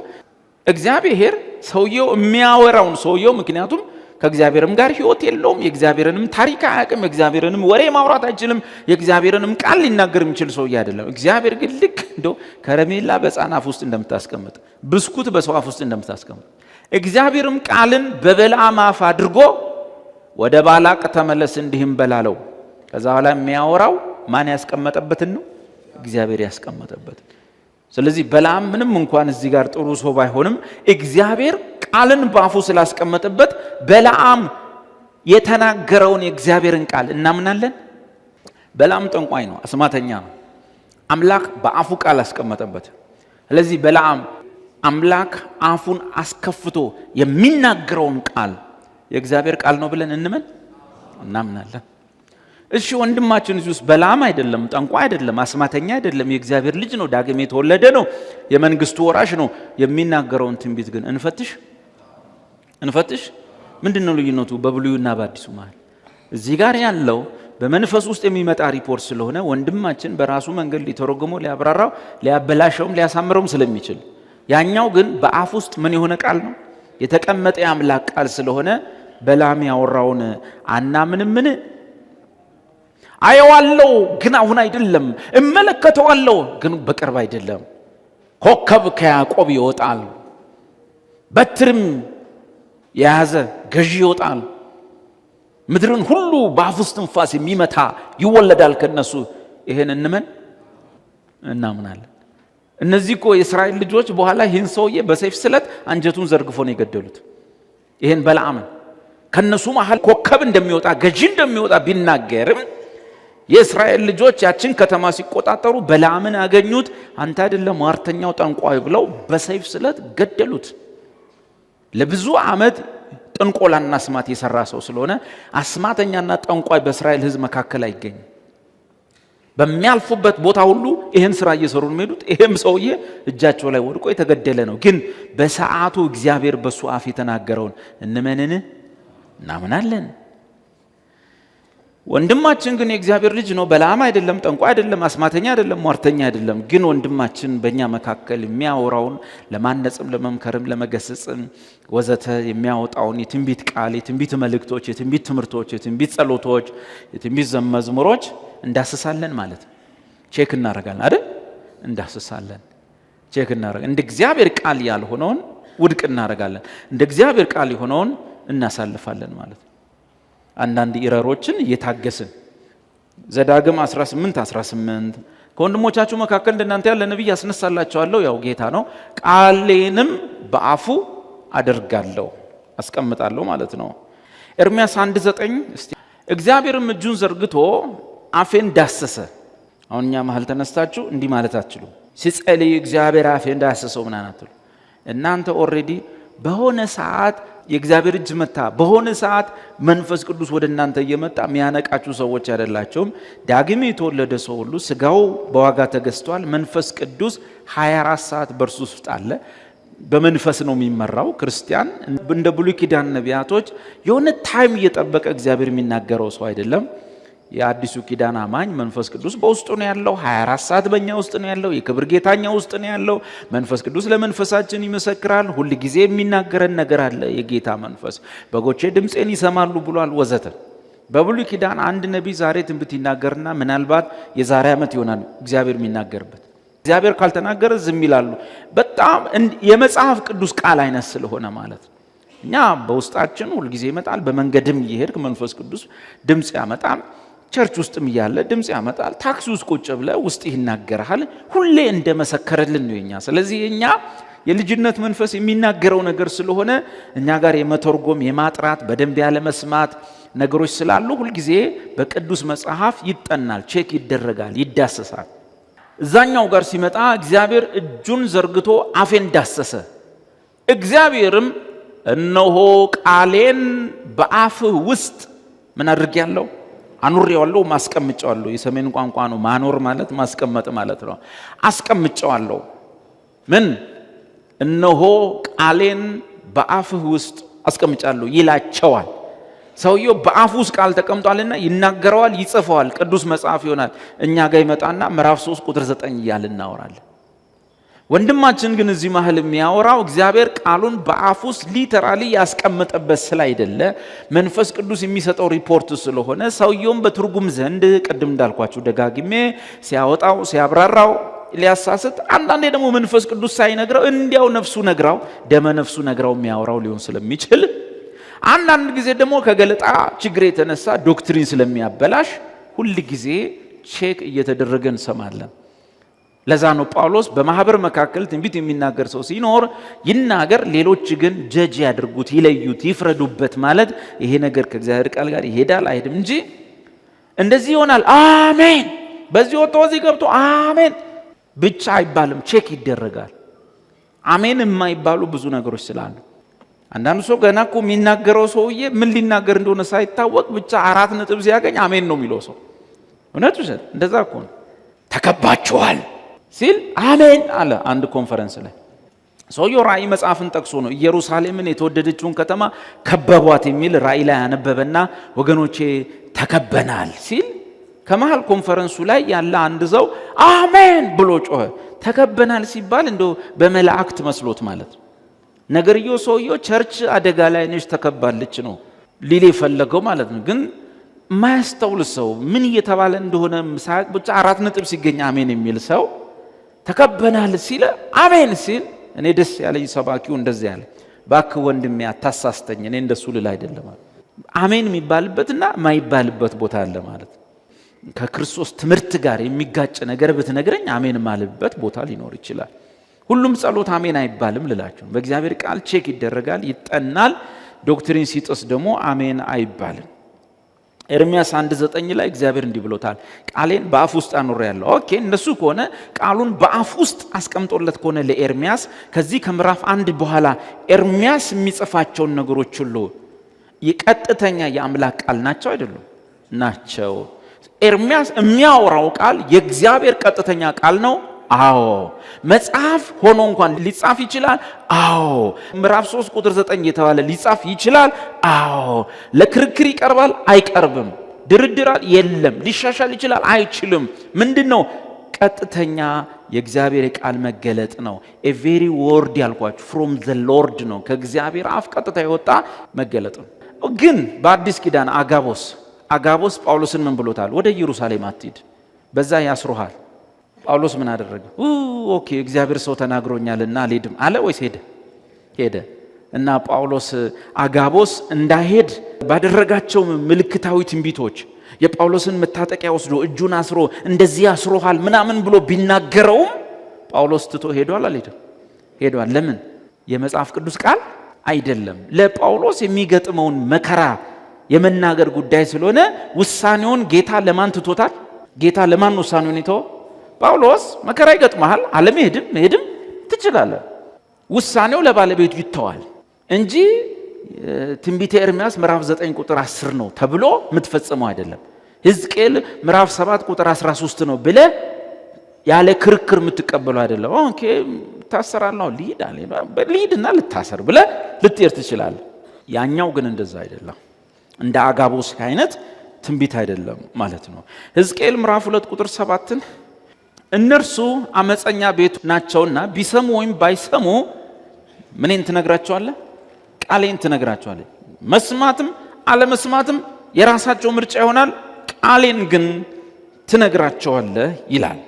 እግዚአብሔር ሰውየው የሚያወራውን ሰውየው ምክንያቱም ከእግዚአብሔርም ጋር ሕይወት የለውም፣ የእግዚአብሔርንም ታሪክ አያውቅም፣ የእግዚአብሔርንም ወሬ ማውራት አይችልም፣ የእግዚአብሔርንም ቃል ሊናገር የሚችል ሰውዬ አይደለም። እግዚአብሔር ግን ልክ እንደው ከረሜላ በሕፃን አፍ ውስጥ እንደምታስቀምጥ፣ ብስኩት በሰው አፍ ውስጥ እንደምታስቀምጥ እግዚአብሔርም ቃልን በበለዓም አፍ አድርጎ ወደ ባላቅ ተመለስ እንዲህም በላለው። ከዛ በኋላ የሚያወራው ማን ያስቀመጠበትን ነው? እግዚአብሔር ያስቀመጠበትን። ስለዚህ በለዓም ምንም እንኳን እዚህ ጋር ጥሩ ሰው ባይሆንም እግዚአብሔር ቃልን በአፉ ስላስቀመጠበት በለዓም የተናገረውን የእግዚአብሔርን ቃል እናምናለን። በለዓም ጠንቋይ ነው፣ አስማተኛ ነው። አምላክ በአፉ ቃል አስቀመጠበት። ስለዚህ በለዓም አምላክ አፉን አስከፍቶ የሚናገረውን ቃል የእግዚአብሔር ቃል ነው ብለን እንመን እናምናለን። እሺ ወንድማችን እዚህ ውስጥ በለዓም አይደለም፣ ጠንቋይ አይደለም፣ አስማተኛ አይደለም፣ የእግዚአብሔር ልጅ ነው፣ ዳግም የተወለደ ነው፣ የመንግስቱ ወራሽ ነው። የሚናገረውን ትንቢት ግን እንፈትሽ እንፈትሽ። ምንድን ነው ልዩነቱ በብሉይና በአዲሱ መሃል? እዚህ ጋር ያለው በመንፈስ ውስጥ የሚመጣ ሪፖርት ስለሆነ ወንድማችን በራሱ መንገድ ሊተረጉመው ሊያብራራው፣ ሊያበላሸውም ሊያሳምረውም ስለሚችል፣ ያኛው ግን በአፍ ውስጥ ምን የሆነ ቃል ነው የተቀመጠ የአምላክ ቃል ስለሆነ በለዓም ያወራውን አናምንምን? አየዋለሁ ግን አሁን አይደለም፣ እመለከተዋለሁ ግን በቅርብ አይደለም። ኮከብ ከያዕቆብ ይወጣል፣ በትርም የያዘ ገዢ ይወጣል፣ ምድርን ሁሉ በአፉ እስትንፋስ የሚመታ ይወለዳል ከነሱ። ይሄን እንመን እናምናለን። እነዚህ እኮ የእስራኤል ልጆች በኋላ ይህን ሰውዬ በሰይፍ ስለት አንጀቱን ዘርግፎ ነው የገደሉት። ይሄን በለዓምን ከነሱ መሃል ኮከብ እንደሚወጣ ገዢ እንደሚወጣ ቢናገርም የእስራኤል ልጆች ያችን ከተማ ሲቆጣጠሩ በለዓምን አገኙት። አንተ አይደለም ሟርተኛው ጠንቋይ ብለው በሰይፍ ስለት ገደሉት። ለብዙ ዓመት ጥንቆላና አስማት የሰራ ሰው ስለሆነ አስማተኛና ጠንቋይ በእስራኤል ሕዝብ መካከል አይገኝም። በሚያልፉበት ቦታ ሁሉ ይህን ስራ እየሰሩ ነው የሚሄዱት። ይሄም ሰውዬ እጃቸው ላይ ወድቆ የተገደለ ነው። ግን በሰዓቱ እግዚአብሔር በሱ አፍ የተናገረውን እንመንን? እናምናለን። ወንድማችን ግን የእግዚአብሔር ልጅ ነው። በለዓም አይደለም፣ ጠንቋይ አይደለም፣ አስማተኛ አይደለም፣ ሟርተኛ አይደለም። ግን ወንድማችን በእኛ መካከል የሚያወራውን ለማነጽም፣ ለመምከርም፣ ለመገሰጽም ወዘተ የሚያወጣውን የትንቢት ቃል፣ የትንቢት መልእክቶች፣ የትንቢት ትምህርቶች፣ የትንቢት ጸሎቶች፣ የትንቢት መዝሙሮች እንዳስሳለን ማለት ነው። Check እናደርጋለን አይደል? እንዳስሳለን፣ check እናደርጋለን። እንደ እግዚአብሔር ቃል ያልሆነውን ውድቅ እናደርጋለን። እንደ እግዚአብሔር ቃል የሆነውን እናሳልፋለን ማለት ነው። አንዳንድ error ኦችን እየታገስን ዘዳግም 18:18 ከወንድሞቻችሁ መካከል እንደናንተ ያለ ነቢይ ያስነሳላቸዋለሁ፣ ያው ጌታ ነው፣ ቃሌንም በአፉ አደርጋለሁ አስቀምጣለሁ ማለት ነው። ኤርምያስ 1:9 እስቲ እግዚአብሔርም እጁን ዘርግቶ አፌን ዳሰሰ። አሁን እኛ መሀል ተነስታችሁ እንዲህ ማለት አትችሉም። ሲጸልይ እግዚአብሔር አፌን ዳሰሰው ምናምን አትሉ። እናንተ already በሆነ ሰዓት የእግዚአብሔር እጅ መታ፣ በሆነ ሰዓት መንፈስ ቅዱስ ወደ እናንተ እየመጣ የሚያነቃችሁ ሰዎች አይደላቸውም። ዳግም የተወለደ ሰው ሁሉ ስጋው በዋጋ ተገዝቷል። መንፈስ ቅዱስ 24 ሰዓት በእርሱ ውስጥ አለ። በመንፈስ ነው የሚመራው። ክርስቲያን እንደ ብሉይ ኪዳን ነቢያቶች የሆነ time እየጠበቀ እግዚአብሔር የሚናገረው ሰው አይደለም። የአዲሱ ኪዳን አማኝ መንፈስ ቅዱስ በውስጡ ነው ያለው። 24 ሰዓት በእኛ ውስጥ ነው ያለው። የክብር ጌታኛ ውስጥ ነው ያለው። መንፈስ ቅዱስ ለመንፈሳችን ይመሰክራል። ሁል ጊዜ የሚናገረን ነገር አለ። የጌታ መንፈስ በጎቼ ድምፄን ይሰማሉ ብሏል፣ ወዘተ። በብሉይ ኪዳን አንድ ነቢይ ዛሬ ትንቢት ይናገርና ምናልባት የዛሬ ዓመት ይሆናል እግዚአብሔር የሚናገርበት። እግዚአብሔር ካልተናገረ ዝም ይላሉ። በጣም የመጽሐፍ ቅዱስ ቃል አይነት ስለሆነ ማለት ነው። እኛ በውስጣችን ሁልጊዜ ይመጣል። በመንገድም እየሄድክ መንፈስ ቅዱስ ድምፅ ያመጣል። Church ውስጥም እያለ ድምፅ ያመጣል። ታክሲ ውስጥ ቁጭ ብለህ ውስጥ ይናገርሃል። ሁሌ እንደመሰከረልን ነው የኛ። ስለዚህ የኛ የልጅነት መንፈስ የሚናገረው ነገር ስለሆነ እኛ ጋር የመተርጎም የማጥራት በደንብ ያለ መስማት ነገሮች ስላሉ ሁልጊዜ በቅዱስ መጽሐፍ ይጠናል፣ check ይደረጋል፣ ይዳሰሳል። እዛኛው ጋር ሲመጣ እግዚአብሔር እጁን ዘርግቶ አፌን ዳሰሰ። እግዚአብሔርም እነሆ ቃሌን በአፍህ ውስጥ ምን አድርጌያለሁ? አኑሬዋለሁ፣ ማስቀምጨዋለሁ። የሰሜን ቋንቋ ነው። ማኖር ማለት ማስቀመጥ ማለት ነው። አስቀምጨዋለሁ። ምን? እነሆ ቃሌን በአፍህ ውስጥ አስቀምጫለሁ ይላቸዋል። ሰውየው በአፍ ውስጥ ቃል ተቀምጧልና ይናገረዋል፣ ይጽፈዋል፣ ቅዱስ መጽሐፍ ይሆናል። እኛ ጋር ይመጣና ምዕራፍ 3 ቁጥር 9 እያልን እናወራለን። ወንድማችን ግን እዚህ መሀል የሚያወራው እግዚአብሔር ቃሉን በአፍ ውስጥ literally ያስቀመጠበት ስላይደለ መንፈስ ቅዱስ የሚሰጠው ሪፖርት ስለሆነ ሰውየውም በትርጉም ዘንድ ቅድም እንዳልኳችሁ ደጋግሜ ሲያወጣው ሲያብራራው ሊያሳስት፣ አንዳንዴ ደግሞ መንፈስ ቅዱስ ሳይነግረው እንዲያው ነፍሱ ነግራው ደመ ነፍሱ ነግራው የሚያወራው ሊሆን ስለሚችል፣ አንዳንድ ጊዜ ደግሞ ከገለጣ ችግር የተነሳ doctrine ስለሚያበላሽ ሁል ጊዜ check እየተደረገ እንሰማለን። ለዛ ነው ጳውሎስ በማህበር መካከል ትንቢት የሚናገር ሰው ሲኖር ይናገር፣ ሌሎች ግን ጀጅ ያድርጉት፣ ይለዩት፣ ይፍረዱበት። ማለት ይሄ ነገር ከእግዚአብሔር ቃል ጋር ይሄዳል አይሄድም እንጂ እንደዚህ ይሆናል አሜን፣ በዚህ ወጥቶ በዚህ ገብቶ አሜን ብቻ አይባልም፣ check ይደረጋል። አሜን የማይባሉ ብዙ ነገሮች ስላሉ አንዳንዱ ሰው ገና እኮ የሚናገረው ሰውዬ ምን ሊናገር እንደሆነ ሳይታወቅ ብቻ 4 ነጥብ ሲያገኝ አሜን ነው የሚለው ሰው። እውነት ውሸት? እንደዛ እኮ ነው። ተከባችኋል ሲል አሜን አለ። አንድ ኮንፈረንስ ላይ ሰውየው ራእይ መጽሐፍን ጠቅሶ ነው ኢየሩሳሌምን የተወደደችውን ከተማ ከበቧት የሚል ራእይ ላይ ያነበበና ወገኖቼ ተከበናል ሲል ከመሃል ኮንፈረንሱ ላይ ያለ አንድ ሰው አሜን ብሎ ጮኸ። ተከበናል ሲባል እንደው በመላእክት መስሎት ማለት ነው። ነገርየው ሰውየው church አደጋ ላይ ነች ተከባለች ነው ሊል የፈለገው ማለት ነው። ግን የማያስተውል ሰው ምን እየተባለ እንደሆነ ሳያውቅ ብቻ 4 ነጥብ ሲገኝ አሜን የሚል ሰው ተከበናል ሲል አሜን ሲል እኔ ደስ ያለኝ ሰባኪው እንደዚህ ያለ እባክህ ወንድሜ አታሳስተኝ፣ እኔ እንደሱ ልል አይደለም። አሜን የሚባልበትና የማይባልበት ቦታ አለ ማለት ነው። ከክርስቶስ ትምህርት ጋር የሚጋጭ ነገር ብትነግረኝ አሜን የማልበት ቦታ ሊኖር ይችላል። ሁሉም ጸሎት አሜን አይባልም ልላችሁ። በእግዚአብሔር ቃል check ይደረጋል፣ ይጠናል። Doctrine ሲጥስ ደግሞ አሜን አይባልም። ኤርሚያስ 1:9 ላይ እግዚአብሔር እንዲህ ብሎታል፣ ቃሌን በአፍ ውስጥ አኑሬያለሁ። Okay፣ እነሱ ከሆነ ቃሉን በአፍ ውስጥ አስቀምጦለት ከሆነ ለኤርሚያስ ከዚህ ከምዕራፍ 1 በኋላ ኤርሚያስ የሚጽፋቸውን ነገሮች ሁሉ የቀጥተኛ የአምላክ ቃል ናቸው አይደሉም? ናቸው። ኤርሚያስ የሚያወራው ቃል የእግዚአብሔር ቀጥተኛ ቃል ነው። አዎ። መጽሐፍ ሆኖ እንኳን ሊጻፍ ይችላል። አዎ። ምዕራፍ 3 ቁጥር 9 የተባለ ሊጻፍ ይችላል። አዎ። ለክርክር ይቀርባል? አይቀርብም። ድርድር የለም። ሊሻሻል ይችላል? አይችልም። ምንድን ነው? ቀጥተኛ የእግዚአብሔር የቃል መገለጥ ነው። A very word ያልኳችሁ from the Lord ነው። ከእግዚአብሔር አፍ ቀጥታ የወጣ መገለጥ ነው። ግን በአዲስ ኪዳን አጋቦስ ጳውሎስን ምን ብሎታል? ወደ ኢየሩሳሌም አትሂድ፣ በዛ ያስሩሃል። ጳውሎስ ምን አደረገ? Okay እግዚአብሔር ሰው ተናግሮኛልና አልሄድም አለ ወይስ ሄደ? ሄደ። እና ጳውሎስ አጋቦስ እንዳይሄድ ባደረጋቸው ምልክታዊ ትንቢቶች የጳውሎስን መታጠቂያ ወስዶ እጁን አስሮ እንደዚህ አስሮሃል ምናምን ብሎ ቢናገረውም ጳውሎስ ትቶ ሄዷል? አልሄደም? ሄዷል። ለምን? የመጽሐፍ ቅዱስ ቃል አይደለም። ለጳውሎስ የሚገጥመውን መከራ የመናገር ጉዳይ ስለሆነ ውሳኔውን ጌታ ለማን ትቶታል? ጌታ ለማን ውሳኔውን የተወው? ጳውሎስ መከራ ይገጥመሃል፣ አለመሄድም መሄድም ትችላለህ። ውሳኔው ለባለቤቱ ይተዋል እንጂ ትንቢተ ኤርምያስ ምዕራፍ 9 ቁጥር 10 ነው ተብሎ የምትፈጽመው አይደለም። ሕዝቅኤል ምዕራፍ 7 ቁጥር 13 ነው ብለህ ያለ ክርክር የምትቀበለው አይደለም። Okay ታሰራለህ፣ ልሂድና ልታሰር ብለህ ልትሄድ ትችላለህ። ያኛው ግን እንደዛ አይደለም። እንደ አጋቦስ አይነት ትንቢት አይደለም ማለት ነው። ሕዝቅኤል ምዕራፍ 2 ቁጥር 7 እነርሱ አመፀኛ ቤት ናቸውና ቢሰሙ ወይም ባይሰሙ ምንን ትነግራቸዋለህ? ቃሌን ትነግራቸዋለህ። መስማትም አለመስማትም የራሳቸው ምርጫ ይሆናል። ቃሌን ግን ትነግራቸዋለህ ይላል።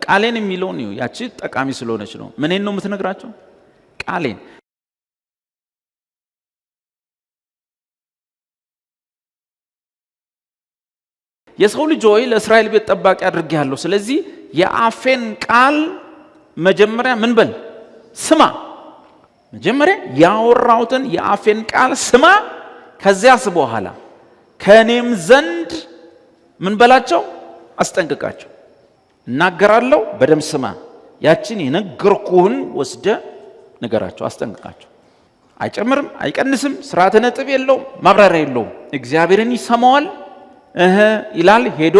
ቃሌን የሚለውን ያቺ ጠቃሚ ስለሆነች ነው። ምንን ነው የምትነግራቸው? ቃሌን። የሰው ልጅ ሆይ ለእስራኤል ቤት ጠባቂ አድርጌሃለሁ። ስለዚህ የአፌን ቃል መጀመሪያ ምን በል ስማ። መጀመሪያ ያወራሁትን የአፌን ቃል ስማ። ከዚያስ በኋላ ከእኔም ዘንድ ምን በላቸው? አስጠንቅቃቸው። እናገራለሁ፣ በደም ስማ። ያችን የነገርኩህን ወስደ ንገራቸው፣ አስጠንቅቃቸው። አይጨምርም፣ አይቀንስም፣ ስርዓተ ነጥብ የለውም፣ ማብራሪያ የለውም። እግዚአብሔርን ይሰማዋል ይላል፣ ሄዶ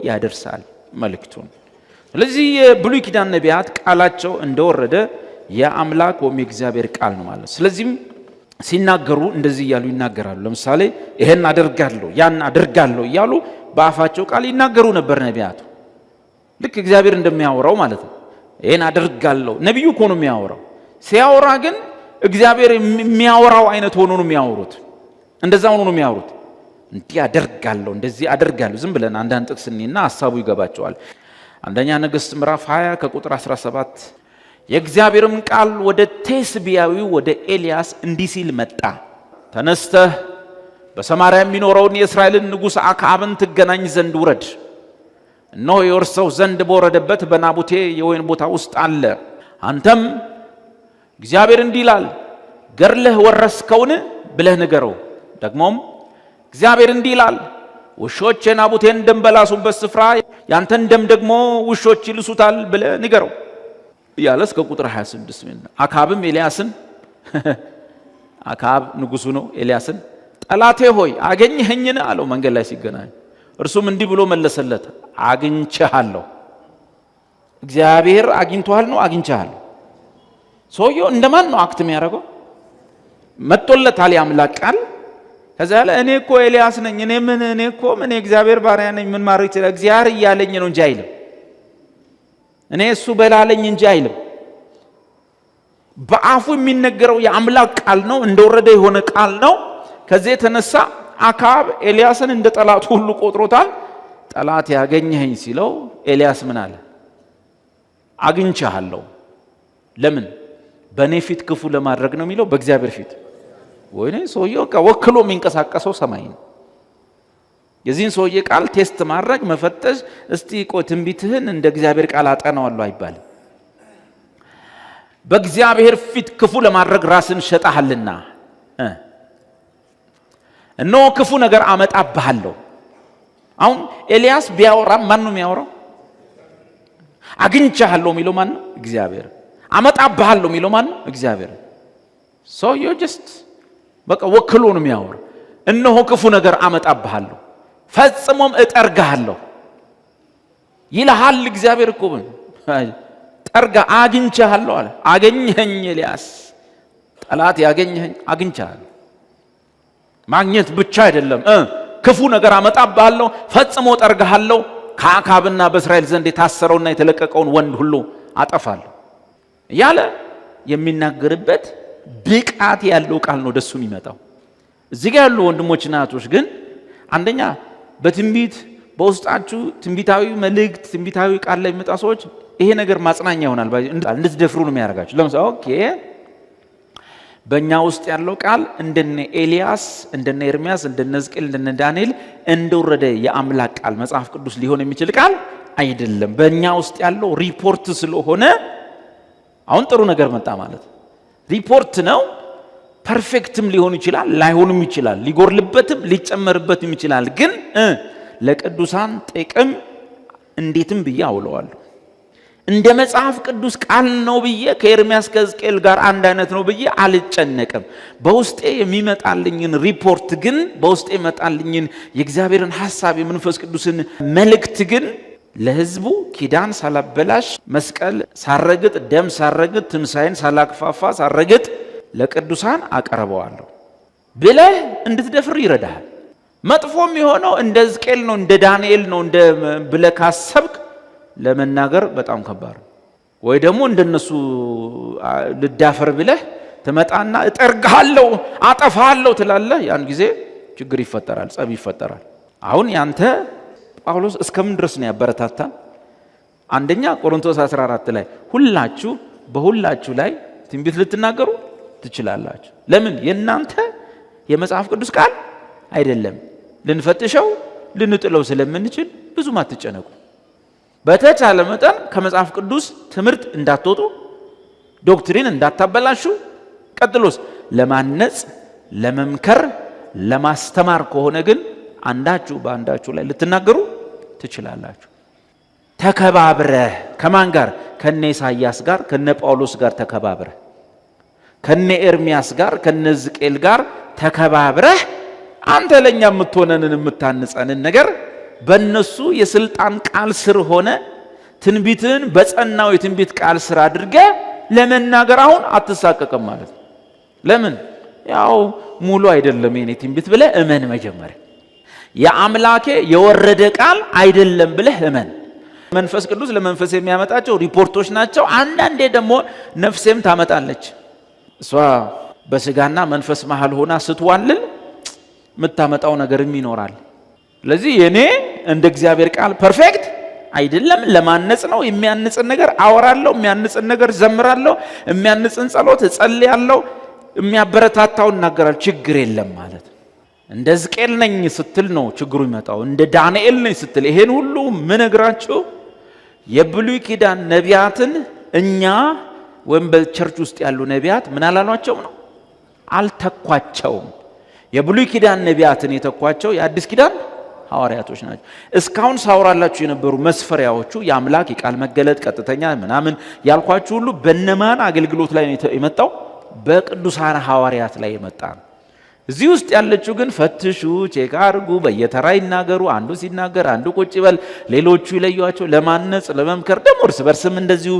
ያደርሳል መልእክቱን። ስለዚህ የብሉይ ኪዳን ነቢያት ቃላቸው እንደወረደ የአምላክ ወይም የእግዚአብሔር ቃል ነው ማለት። ስለዚህም ሲናገሩ እንደዚህ እያሉ ይናገራሉ። ለምሳሌ ይሄን አደርጋለሁ ያን አደርጋለሁ እያሉ በአፋቸው ቃል ይናገሩ ነበር ነቢያቱ። ልክ እግዚአብሔር እንደሚያወራው ማለት ነው። ይሄን አደርጋለሁ ነቢዩ እኮ ነው የሚያወራው። ሲያወራ ግን እግዚአብሔር የሚያወራው አይነት ሆኖ ነው የሚያወሩት። እንደዛ ሆኖ ነው የሚያወሩት። እንዲህ አደርጋለሁ እንደዚህ አደርጋለሁ። ዝም ብለን አንዳንድ ጥቅስ እኔና ሐሳቡ ይገባቸዋል። አንደኛ ነገሥት ምዕራፍ 20 ከቁጥር 17 የእግዚአብሔርም ቃል ወደ ቴስብያዊው ወደ ኤልያስ እንዲህ ሲል መጣ። ተነስተህ በሰማርያ የሚኖረውን የእስራኤልን ንጉሥ አክዓብን ትገናኝ ዘንድ ውረድ። እነሆ የወርሰው ዘንድ በወረደበት በናቡቴ የወይን ቦታ ውስጥ አለ። አንተም እግዚአብሔር እንዲህ ይላል ገድለህ ወረስከውን ብለህ ንገረው። ደግሞም እግዚአብሔር እንዲህ ይላል ውሾች የናቡቴን ደም በላሱበት ስፍራ ያንተን ደም ደግሞ ውሾች ይልሱታል ብለህ ንገረው እያለ እስከ ቁጥር 26። አክዓብም ኤልያስን አክዓብ ንጉሱ ነው። ኤልያስን ጠላቴ ሆይ አገኘኸኝን አለው መንገድ ላይ ሲገናኝ። እርሱም እንዲህ ብሎ መለሰለት አግኝቼሃለሁ። እግዚአብሔር አግኝቶሃል ነው አግኝቼሃለሁ። ሰውየው እንደማን ነው act የሚያደርገው? መጥቶለታል የአምላክ ቃል። ከዛ ያለ እኔ እኮ ኤልያስ ነኝ፣ እኔ ምን እኔ እኮ ምን የእግዚአብሔር ባሪያ ነኝ፣ ምን ማድረግ ይችላል? እግዚአብሔር እያለኝ ነው እንጂ አይልም። እኔ እሱ በላለኝ እንጂ አይልም። በአፉ የሚነገረው የአምላክ ቃል ነው፣ እንደወረደ የሆነ ቃል ነው። ከዚህ የተነሳ አክዓብ ኤልያስን እንደ ጠላቱ ሁሉ ቆጥሮታል። ጠላት ያገኘኸኝ ሲለው ኤልያስ ምን አለ? አግኝቼሃለሁ። ለምን? በእኔ ፊት ክፉ ለማድረግ ነው የሚለው፣ በእግዚአብሔር ፊት። ወይኔ ሰውየው ወክሎ የሚንቀሳቀሰው ሰማይ ነው። የዚህን ሰውዬ ቃል test ማድረግ መፈተሽ፣ እስቲ ቆይ ትንቢትህን እንደ እግዚአብሔር ቃል አጠናዋለሁ አይባልም። በእግዚአብሔር ፊት ክፉ ለማድረግ ራስን ሸጠሃልና እነሆ ክፉ ነገር አመጣብሃለሁ። አሁን ኤልያስ ቢያወራም ማን ነው የሚያወራው? አግኝቻለሁ የሚለው ማን ነው? እግዚአብሔር። አመጣብሃለሁ የሚለው ማን ነው? እግዚአብሔር። ሰውየው just በቃ ወክሎ ነው የሚያወራው። እነሆ ክፉ ነገር አመጣብሃለሁ፣ ፈጽሞም እጠርግሃለሁ ይልሃል እግዚአብሔር እኮ። ጠርጋ አግኝቻለሁ አለ። አገኘኸኝ ኤልያስ፣ ጠላት ያገኘኸኝ አግኝቻለሁ። ማግኘት ብቻ አይደለም፣ ክፉ ነገር አመጣብሃለሁ፣ ፈጽሞ ጠርግሃለሁ፣ ከአክዓብና በእስራኤል ዘንድ የታሰረውና የተለቀቀውን ወንድ ሁሉ አጠፋለሁ እያለ የሚናገርበት ብቃት ያለው ቃል ነው ደሱ የሚመጣው። እዚህ ጋር ያሉ ወንድሞችና እህቶች ግን አንደኛ በትንቢት በውስጣችሁ ትንቢታዊ መልእክት፣ ትንቢታዊ ቃል ላይ የሚመጣ ሰዎች ይሄ ነገር ማጽናኛ ይሆናል። እንድትደፍሩ ነው የሚያደርጋችሁ። ለምሳሌ okay፣ በእኛ ውስጥ ያለው ቃል እንደነ ኤልያስ፣ እንደነ ኤርሚያስ፣ እንደነ ሕዝቅኤል፣ እንደነ ዳንኤል እንደወረደ የአምላክ ቃል መጽሐፍ ቅዱስ ሊሆን የሚችል ቃል አይደለም። በእኛ ውስጥ ያለው ሪፖርት ስለሆነ አሁን ጥሩ ነገር መጣ ማለት ሪፖርት ነው። Perfect ም ሊሆን ይችላል፣ ላይሆንም ይችላል፣ ሊጎርልበትም ሊጨመርበትም ይችላል። ግን ለቅዱሳን ጥቅም እንዴትም ብዬ አውለዋለሁ። እንደ መጽሐፍ ቅዱስ ቃል ነው ብዬ ከኤርሚያስ ከሕዝቅኤል ጋር አንድ አይነት ነው ብዬ አልጨነቅም። በውስጤ የሚመጣልኝን ሪፖርት ግን፣ በውስጤ የሚመጣልኝን የእግዚአብሔርን ሐሳብ፣ የመንፈስ ቅዱስን መልእክት ግን ለሕዝቡ ኪዳን ሳላበላሽ፣ መስቀል ሳረግጥ፣ ደም ሳረግጥ፣ ትንሣኤን ሳላክፋፋ ሳረግጥ ለቅዱሳን አቀርበዋለሁ ብለህ እንድትደፍር ይረዳሃል። መጥፎ የሚሆነው እንደ ሕዝቅኤል ነው፣ እንደ ዳንኤል ነው እንደ ብለህ ካሰብክ ለመናገር በጣም ከባድ ነው። ወይ ደግሞ እንደነሱ ልዳፈር ብለህ ትመጣና እጠርግሃለሁ፣ አጠፋሃለሁ ትላለህ። ያን ጊዜ ችግር ይፈጠራል፣ ጸብ ይፈጠራል። አሁን ያንተ ጳውሎስ እስከምን ድረስ ነው ያበረታታን? አንደኛ ቆሮንቶስ 14 ላይ ሁላችሁ በሁላችሁ ላይ ትንቢት ልትናገሩ ትችላላችሁ። ለምን? የእናንተ የመጽሐፍ ቅዱስ ቃል አይደለም። ልንፈትሸው ልንጥለው ስለምንችል ብዙም አትጨነቁ። በተቻለ መጠን ከመጽሐፍ ቅዱስ ትምህርት እንዳትወጡ፣ doctrine እንዳታበላሹ። ቀጥሎስ ለማነጽ፣ ለመምከር፣ ለማስተማር ከሆነ ግን አንዳችሁ በአንዳችሁ ላይ ልትናገሩ ትችላላችሁ። ተከባብረህ ከማን ጋር? ከነ ኢሳይያስ ጋር፣ ከነ ጳውሎስ ጋር ተከባብረህ፣ ከነ ኤርሚያስ ጋር፣ ከነ ሕዝቅኤል ጋር ተከባብረህ አንተ ለኛ የምትሆነንን የምታንጸንን ነገር በእነሱ የስልጣን ቃል ስር ሆነ ትንቢትን በጸናው የትንቢት ቃል ስር አድርገ ለመናገር አሁን አትሳቀቅም ማለት ነው። ለምን? ያው ሙሉ አይደለም የኔ ትንቢት ብለህ እመን። መጀመሪያ የአምላኬ የወረደ ቃል አይደለም ብለህ እመን። መንፈስ ቅዱስ ለመንፈስ የሚያመጣቸው ሪፖርቶች ናቸው። አንዳንዴ ደግሞ ነፍሴም ታመጣለች። እሷ በስጋና መንፈስ መሃል ሆና ስትዋልል የምታመጣው ነገርም ይኖራል። ስለዚህ የኔ እንደ እግዚአብሔር ቃል perfect አይደለም። ለማነጽ ነው። የሚያንጽን ነገር አወራለሁ፣ የሚያንጽን ነገር ዘምራለሁ፣ የሚያንጽን ጸሎት እጸልያለሁ፣ የሚያበረታታው እናገራለሁ። ችግር የለም ማለት እንደ ሕዝቅኤል ነኝ ስትል ነው ችግሩ ይመጣው። እንደ ዳንኤል ነኝ ስትል፣ ይሄን ሁሉ ምነግራችሁ የብሉይ ኪዳን ነቢያትን እኛ ወይም በ church ውስጥ ያሉ ነቢያት ምን አላሏቸውም ነው፣ አልተኳቸውም። የብሉይ ኪዳን ነቢያትን የተኳቸው የአዲስ ኪዳን ሐዋርያቶች ናቸው። እስካሁን ሳውራላችሁ የነበሩ መስፈሪያዎቹ የአምላክ የቃል መገለጥ ቀጥተኛ ምናምን ያልኳችሁ ሁሉ በነማን አገልግሎት ላይ ነው የመጣው? በቅዱሳን ሐዋርያት ላይ የመጣ ነው። እዚህ ውስጥ ያለችው ግን ፈትሹ፣ check አድርጉ፣ በየተራ ይናገሩ፣ አንዱ ሲናገር አንዱ ቁጭ ይበል፣ ሌሎቹ ይለዩቸው፣ ለማነጽ ለመምከር ደግሞ እርስ በርስም እንደዚሁ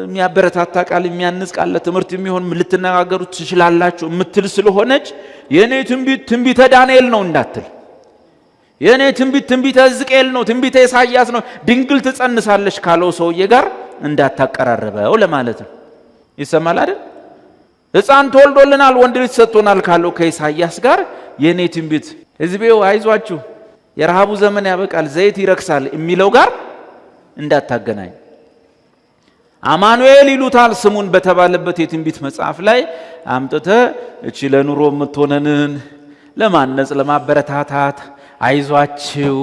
የሚያበረታታ ቃል፣ የሚያንጽ ቃል፣ ለትምህርት የሚሆን ልትነጋገሩ ትችላላችሁ የምትል ስለሆነች የእኔ ትንቢት ትንቢተ ዳንኤል ነው እንዳትል፣ የእኔ ትንቢት ትንቢተ ሕዝቅኤል ነው፣ ትንቢተ ኢሳይያስ ነው፣ ድንግል ትጸንሳለች ካለው ሰውዬ ጋር እንዳታቀራርበው ለማለት ነው። ይሰማል አይደል? ሕፃን ተወልዶልናል፣ ወንድ ልጅ ሰጥቶናል ካለው ከኢሳይያስ ጋር የእኔ ትንቢት ሕዝቤው አይዟችሁ የረሃቡ ዘመን ያበቃል፣ ዘይት ይረክሳል የሚለው ጋር እንዳታገናኝ። አማኑኤል ይሉታል ስሙን በተባለበት የትንቢት መጽሐፍ ላይ አምጥተ እቺ ለኑሮ የምትሆነንን ለማነጽ፣ ለማበረታታት፣ አይዟችሁ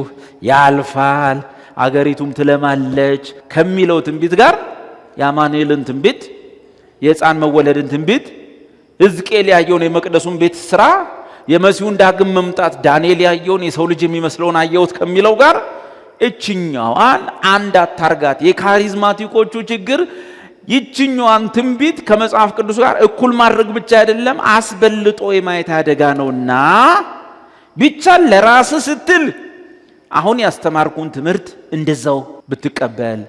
ያልፋል፣ አገሪቱም ትለማለች ከሚለው ትንቢት ጋር የአማኑኤልን ትንቢት የሕፃን መወለድን ትንቢት፣ ሕዝቅኤል ያየውን የመቅደሱን ቤት ስራ፣ የመሲሁን ዳግም መምጣት፣ ዳንኤል ያየውን የሰው ልጅ የሚመስለውን አየሁት ከሚለው ጋር እችኛዋን አንድ አታርጋት። የካሪዝማቲኮቹ ችግር ይችኛዋን ትንቢት ከመጽሐፍ ቅዱስ ጋር እኩል ማድረግ ብቻ አይደለም፣ አስበልጦ የማየት አደጋ ነውና ቢቻል ለራስ ስትል አሁን ያስተማርኩን ትምህርት እንደዛው ብትቀበል፣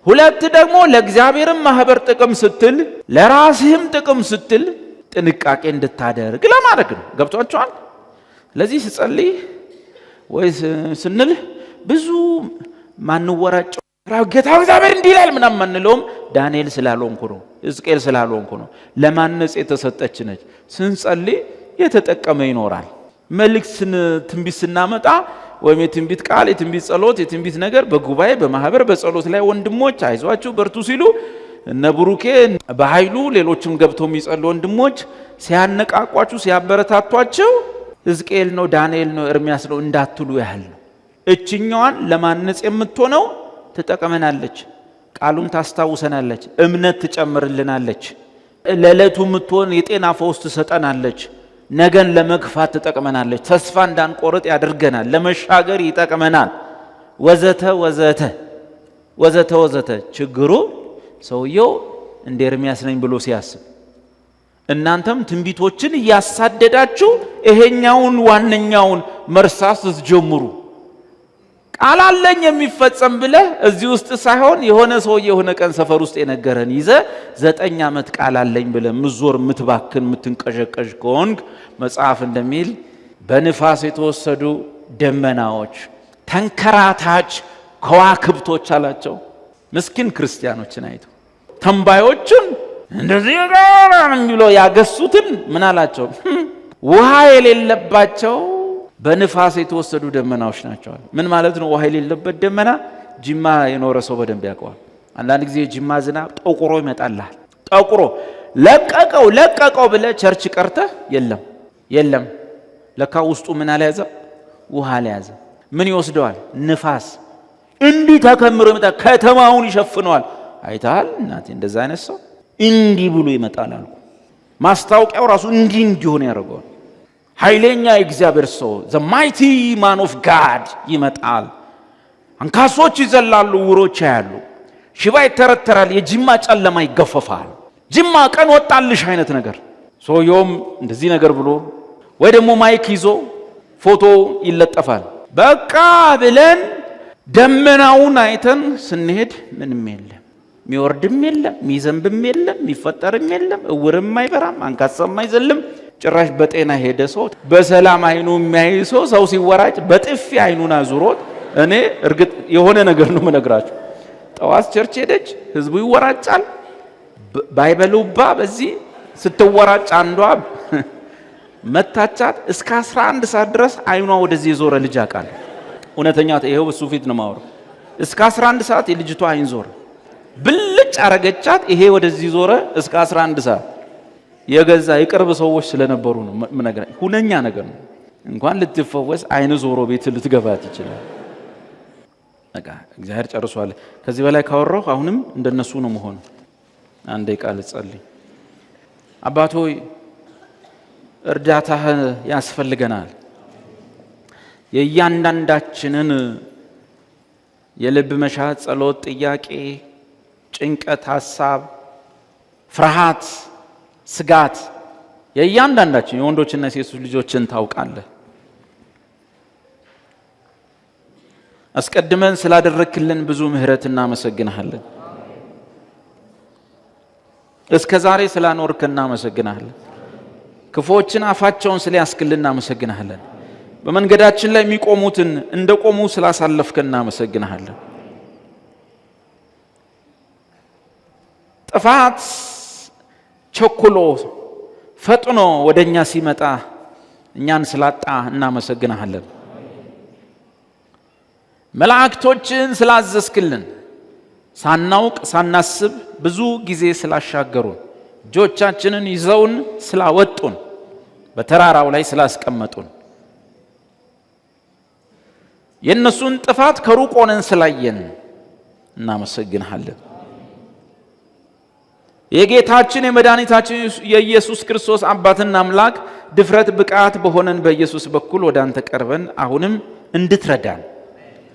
ሁለት ደግሞ ለእግዚአብሔርም ማህበር ጥቅም ስትል ለራስህም ጥቅም ስትል ጥንቃቄ እንድታደርግ ለማድረግ ነው። ገብቷቸዋል። ለዚህ ስጸልይ ወይ ስንል ብዙ ማንወራጨው ጌታ እግዚአብሔር እንዲህ ይላል ምናምን ማንለውም ዳንኤል ስላልሆንኩ ነው፣ ሕዝቅኤል ስላልሆንኩ ነው። ለማነጽ የተሰጠች ነች። ስንጸልይ የተጠቀመ ይኖራል። መልእክት ትንቢት ስናመጣ ወይም የትንቢት ቃል፣ የትንቢት ጸሎት፣ የትንቢት ነገር በጉባኤ በማህበር በጸሎት ላይ ወንድሞች አይዟችሁ በርቱ ሲሉ እነ ብሩኬ በኃይሉ ሌሎችም ገብተው የሚጸሉ ወንድሞች ሲያነቃቋችሁ ሲያበረታቷቸው ሕዝቅኤል ነው ዳንኤል ነው ኤርሚያስ ነው እንዳትሉ ያህል ነው። እችኛዋን ለማነጽ የምትሆነው ትጠቅመናለች፣ ቃሉን ታስታውሰናለች፣ እምነት ትጨምርልናለች፣ ለዕለቱ የምትሆን የጤና ፈውስ ትሰጠናለች፣ ነገን ለመግፋት ትጠቅመናለች፣ ተስፋ እንዳንቆርጥ ያደርገናል፣ ለመሻገር ይጠቅመናል፣ ወዘተ ወዘተ ወዘተ ወዘተ። ችግሩ ሰውየው እንደ ኤርሚያስ ነኝ ብሎ ሲያስብ እናንተም ትንቢቶችን እያሳደዳችሁ ይሄኛውን ዋነኛውን መርሳት ስትጀምሩ ቃል አለኝ የሚፈጸም ብለህ እዚህ ውስጥ ሳይሆን የሆነ ሰውዬ የሆነ ቀን ሰፈር ውስጥ የነገረን ይዘህ 9 ዓመት ቃል አለኝ ብለህ ምዞር ምትባክን ምትንቀዠቀዥ ከሆንክ መጽሐፍ እንደሚል በንፋስ የተወሰዱ ደመናዎች ተንከራታች ከዋክብቶች አላቸው። ምስኪን ክርስቲያኖችን አይቶ ተንባዮችን እንደዚህ ብሎ ያገሱትን ምን አላቸው? ውሃ የሌለባቸው በንፋስ የተወሰዱ ደመናዎች ናቸው። ምን ማለት ነው? ውሃ የሌለበት ደመና ጅማ የኖረ ሰው በደንብ ያውቀዋል። አንዳንድ ጊዜ ጅማ ዝናብ ጠቁሮ ይመጣልሃል። ጠቁሮ ለቀቀው ለቀቀው ብለህ church ቀርተህ የለም የለም፣ ለካ ውስጡ ምን አልያዘም? ውሃ አልያዘም። ምን ይወስደዋል? ንፋስ እንዲህ ተከምሮ ይመጣል፣ ከተማውን ይሸፍነዋል። አይተሃል እናቴ፣ እንደዛ አይነት ሰው እንዲህ ብሎ ይመጣል አልኩ። ማስታወቂያው ራሱ እንዲህ እንዲሆን ያደርገዋል። ኃይለኛ የእግዚአብሔር ሰው the mighty man of God ይመጣል። አንካሶች ይዘላሉ፣ ዕውሮች ያያሉ፣ ሽባ ይተረተራል፣ የጅማ ጨለማ ይገፈፋል። ጅማ ቀን ወጣልሽ አይነት ነገር። ሰውየውም እንደዚህ ነገር ብሎ ወይ ደግሞ mic ይዞ ፎቶ ይለጠፋል። በቃ ብለን ደመናውን አይተን ስንሄድ ምንም የለም፣ የሚወርድም የለም፣ የሚዘንብም የለም፣ የሚፈጠርም የለም፣ እውርም አይበራም፣ አንካሳም አይዘልም። ጭራሽ በጤና ሄደ ሰው በሰላም አይኑ የሚያይ ሰው ሰው ሲወራጭ በጥፊ አይኑን አዙሮት። እኔ እርግጥ የሆነ ነገር ነው የምነግራችሁ። ጠዋት church ሄደች፣ ህዝቡ ይወራጫል። ባይበሉባ በዚህ ስትወራጭ አንዷ መታቻት። እስከ 11 ሰዓት ድረስ አይኗ ወደዚህ የዞረ ልጅ አውቃለሁ። እውነተኛ ይሄው እሱ ፊት ነው የማወራው። እስከ 11 ሰዓት የልጅቷ አይን ዞረ፣ ብልጭ አረገቻት። ይሄ ወደዚህ ዞረ እስከ 11 ሰዓት። የገዛ የቅርብ ሰዎች ስለነበሩ ነው የምነግራችሁ። ሁነኛ ነገር ነው። እንኳን ልትፈወስ አይን ዞሮ ቤት ልትገባ ትችላል። በቃ እግዚአብሔር ጨርሷል። ከዚህ በላይ ካወራሁ አሁንም እንደነሱ ነው መሆኑ። አንዴ ቃል ጸልይ። አባት ሆይ እርዳታህ ያስፈልገናል። የእያንዳንዳችንን የልብ መሻት፣ ጸሎት፣ ጥያቄ፣ ጭንቀት፣ ሐሳብ፣ ፍርሃት፣ ስጋት የእያንዳንዳችን የወንዶችና የሴቶች ልጆችን ታውቃለህ። አስቀድመን ስላደረክልን ብዙ ምሕረት እናመሰግንሃለን። እስከ ዛሬ ስላኖርክ እናመሰግንሃለን። ክፉዎችን አፋቸውን ስለያስክልን እናመሰግንሃለን። በመንገዳችን ላይ የሚቆሙትን እንደ ቆሙ ስላሳለፍክ እናመሰግንሃለን። ጥፋት ቸኩሎ ፈጥኖ ወደኛ ሲመጣ እኛን ስላጣ እናመሰግንሃለን። መላእክቶችን ስላዘዝክልን ሳናውቅ ሳናስብ ብዙ ጊዜ ስላሻገሩን እጆቻችንን ይዘውን ስላወጡን በተራራው ላይ ስላስቀመጡን የእነሱን ጥፋት ከሩቅ ሆነን ስላየን እናመሰግንሃለን። የጌታችን የመድኃኒታችን የኢየሱስ ክርስቶስ አባትና አምላክ ድፍረት ብቃት በሆነን በኢየሱስ በኩል ወደ አንተ ቀርበን አሁንም እንድትረዳን፣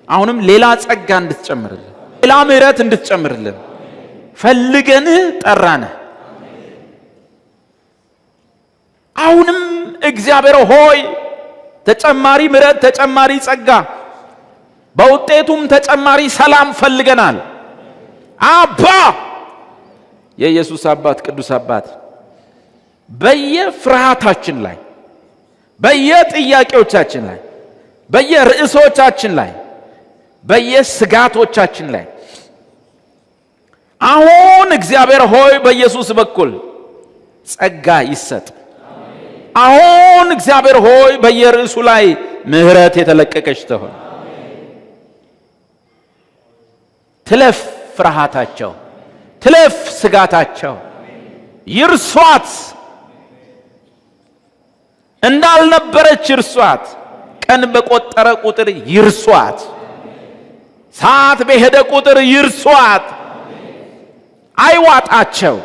አሁንም ሌላ ጸጋ እንድትጨምርልን፣ ሌላ ምሕረት እንድትጨምርልን ፈልገንህ ጠራንህ። አሁንም እግዚአብሔር ሆይ ተጨማሪ ምሕረት፣ ተጨማሪ ጸጋ፣ በውጤቱም ተጨማሪ ሰላም ፈልገናል። አባ የኢየሱስ አባት ቅዱስ አባት በየፍርሃታችን ላይ፣ በየጥያቄዎቻችን ላይ፣ በየርዕሶቻችን ላይ፣ በየስጋቶቻችን ላይ አሁን እግዚአብሔር ሆይ በኢየሱስ በኩል ጸጋ ይሰጥ። አሁን እግዚአብሔር ሆይ በየርዕሱ ላይ ምሕረት የተለቀቀች ትሆን። ትለፍ ፍርሃታቸው፣ ትለፍ ስጋታቸው፣ ይርሷት፣ እንዳልነበረች ይርሷት። ቀን በቆጠረ ቁጥር ይርሷት፣ ሰዓት በሄደ ቁጥር ይርሷት። አይዋጣቸው፣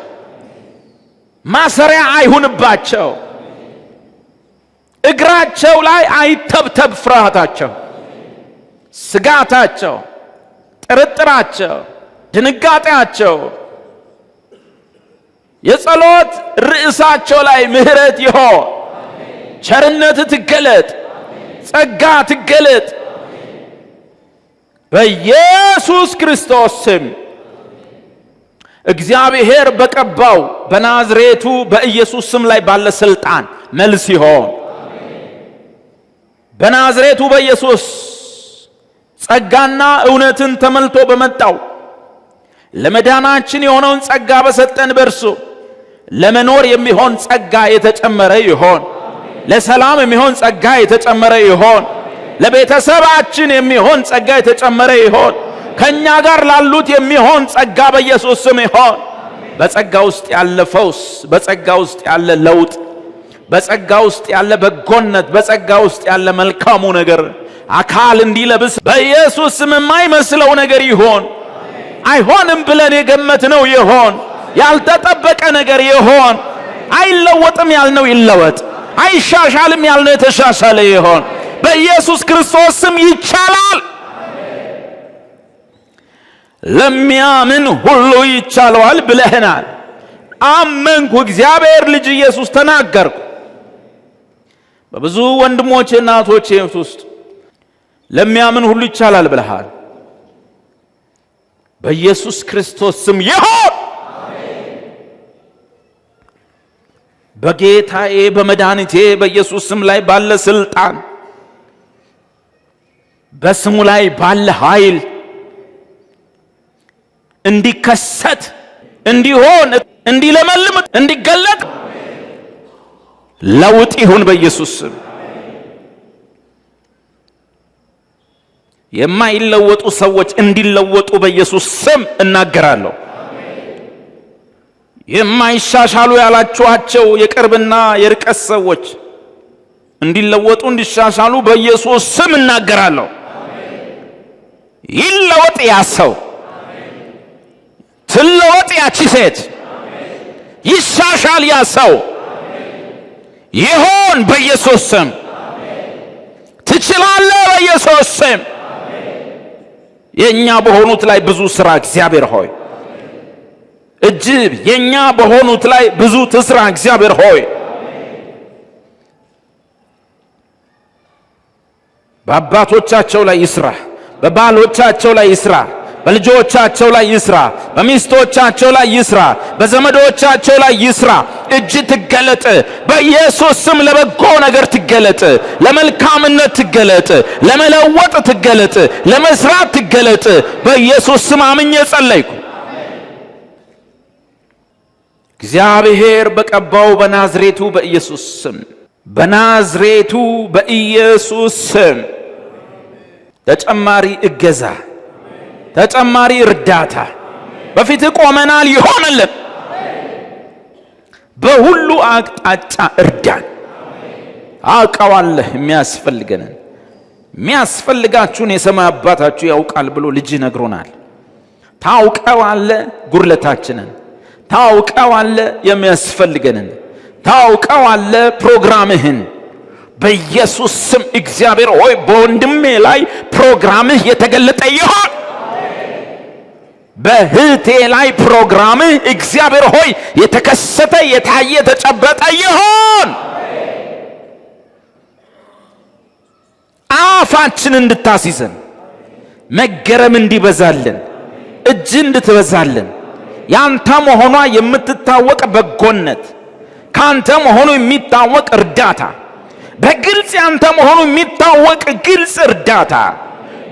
ማሰሪያ አይሁንባቸው፣ እግራቸው ላይ አይተብተብ ፍርሃታቸው፣ ስጋታቸው፣ ጥርጥራቸው፣ ድንጋጤያቸው። የጸሎት ርዕሳቸው ላይ ምሕረት ይሆን፣ ቸርነት ትገለጥ፣ ጸጋ ትገለጥ። በኢየሱስ ክርስቶስ ስም እግዚአብሔር በቀባው በናዝሬቱ በኢየሱስ ስም ላይ ባለ ስልጣን መልስ ይሆን። በናዝሬቱ በኢየሱስ ጸጋና እውነትን ተመልቶ በመጣው ለመዳናችን የሆነውን ጸጋ በሰጠን በእርሱ ለመኖር የሚሆን ጸጋ የተጨመረ ይሆን። ለሰላም የሚሆን ጸጋ የተጨመረ ይሆን። ለቤተሰባችን የሚሆን ጸጋ የተጨመረ ይሆን። ከኛ ጋር ላሉት የሚሆን ጸጋ በኢየሱስ ስም ይሆን። በጸጋ ውስጥ ያለ ፈውስ፣ በጸጋ ውስጥ ያለ ለውጥ፣ በጸጋ ውስጥ ያለ በጎነት፣ በጸጋ ውስጥ ያለ መልካሙ ነገር አካል እንዲለብስ በኢየሱስ ስም የማይመስለው ነገር ይሆን። አይሆንም ብለን የገመትነው ይሆን። ያልተጠበቀ ነገር ይሆን። አይለወጥም ያልነው ይለወጥ። አይሻሻልም ያልነው የተሻሻለ ይሆን። በኢየሱስ ክርስቶስ ስም ይቻላል። ለሚያምን ሁሉ ይቻለዋል ብለህናል። አመንኩ፣ እግዚአብሔር ልጅ ኢየሱስ ተናገርኩ። በብዙ ወንድሞቼ እና እህቶቼ ውስጥ ለሚያምን ሁሉ ይቻላል ብለሃል። በኢየሱስ ክርስቶስ ስም ይሁን። በጌታዬ በመድኃኒቴ በኢየሱስ ስም ላይ ባለ ስልጣን፣ በስሙ ላይ ባለ ኃይል እንዲከሰት፣ እንዲሆን፣ እንዲለመልም፣ እንዲገለጥ ለውጥ ይሁን በኢየሱስ ስም። የማይለወጡ ሰዎች እንዲለወጡ በኢየሱስ ስም እናገራለሁ። የማይሻሻሉ ያላችኋቸው የቅርብና የርቀት ሰዎች እንዲለወጡ እንዲሻሻሉ በኢየሱስ ስም እናገራለሁ። ይለወጥ ያ ሰው፣ ትለወጥ ያቺ ሴት፣ ይሻሻል ያ ሰው፣ ይሆን በኢየሱስ ስም። ትችላለህ በኢየሱስ ስም። የኛ በሆኑት ላይ ብዙ ስራ እግዚአብሔር ሆይ፣ እጅብ የኛ በሆኑት ላይ ብዙ ትስራ እግዚአብሔር ሆይ። በአባቶቻቸው ላይ ይስራ፣ በባሎቻቸው ላይ ይስራ፣ በልጆቻቸው ላይ ይስራ፣ በሚስቶቻቸው ላይ ይስራ፣ በዘመዶቻቸው ላይ ይስራ። እጅ ትገለጥ በኢየሱስ ስም። ለበጎ ነገር ትገለጥ፣ ለመልካምነት ትገለጥ፣ ለመለወጥ ትገለጥ፣ ለመስራት ትገለጥ። በኢየሱስ ስም አምኜ ጸለይኩ። እግዚአብሔር በቀባው በናዝሬቱ በኢየሱስ ስም፣ በናዝሬቱ በኢየሱስ ስም ተጨማሪ እገዛ፣ ተጨማሪ እርዳታ በፊት ቆመናል፣ ይሆንልን። በሁሉ አቅጣጫ እርዳን። አውቀዋለህ የሚያስፈልገንን፣ የሚያስፈልጋችሁን የሰማይ አባታችሁ ያውቃል ብሎ ልጅ ነግሮናል። ታውቀዋለህ ጉድለታችንን፣ ታውቀዋለህ የሚያስፈልገንን፣ ታውቀዋለህ ፕሮግራምህን። በኢየሱስ ስም እግዚአብሔር ሆይ በወንድሜ ላይ ፕሮግራምህ የተገለጠ ይሆን። በእህቴ ላይ ፕሮግራምህ እግዚአብሔር ሆይ የተከሰተ፣ የታየ፣ የተጨበጠ ይሆን። አፋችን እንድታስይዘን፣ መገረም እንዲበዛልን፣ እጅ እንድትበዛልን፣ ያንተ መሆኗ የምትታወቅ በጎነት፣ ካንተ መሆኑ የሚታወቅ እርዳታ፣ በግልጽ ያንተ መሆኑ የሚታወቅ ግልጽ እርዳታ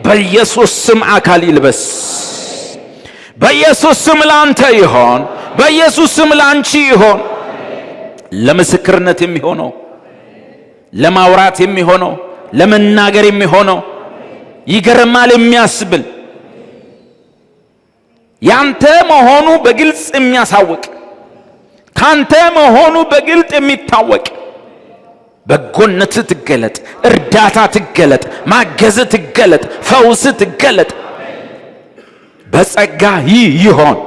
በኢየሱስ ስም አካል ይልበስ። በኢየሱስ ስም ላንተ ይሆን። በኢየሱስ ስም ላንቺ ይሆን። ለምስክርነት የሚሆነው፣ ለማውራት የሚሆነው፣ ለመናገር የሚሆነው፣ ይገርማል የሚያስብል፣ ያንተ መሆኑ በግልጽ የሚያሳውቅ፣ ካንተ መሆኑ በግልጽ የሚታወቅ በጎነት ትገለጥ፣ እርዳታ ትገለጥ፣ ማገዝ ትገለጥ፣ ፈውስ ትገለጥ። በጸጋ ይህ ይሆን፣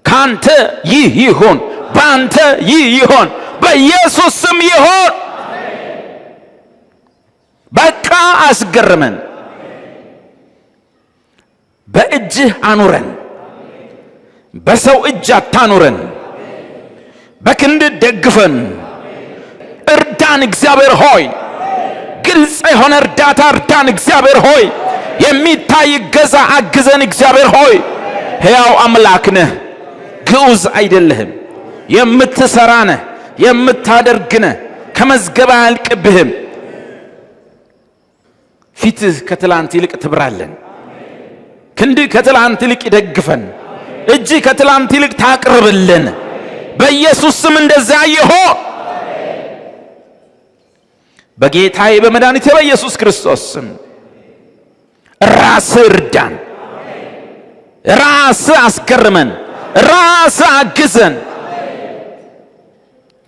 ካንተ ይህ ይሆን፣ በአንተ ይህ ይሆን፣ በኢየሱስ ስም ይሆን። በቃ አስገርመን፣ በእጅህ አኑረን፣ በሰው እጅ አታኑረን፣ በክንድ ደግፈን፣ እርዳን እግዚአብሔር ሆይ። ግልጽ የሆነ እርዳታ እርዳን እግዚአብሔር ሆይ። የሚታይ እገዛ አግዘን እግዚአብሔር ሆይ። ሕያው አምላክ ነህ፣ ግዑዝ አይደለህም። የምትሰራ ነህ፣ የምታደርግ ነህ። ከመዝገብ አያልቅብህም። ፊትህ ከትላንት ይልቅ ትብራለን። ክንድህ ከትላንት ይልቅ ይደግፈን። እጅህ ከትላንት ይልቅ ታቅርብልን። በኢየሱስ ስም እንደዚያ ይሆን። በጌታዬ በመድኃኒቴ በኢየሱስ ክርስቶስ ስም ራስህ እርዳን፣ ራስህ አስገርመን፣ ራስህ አግዘን።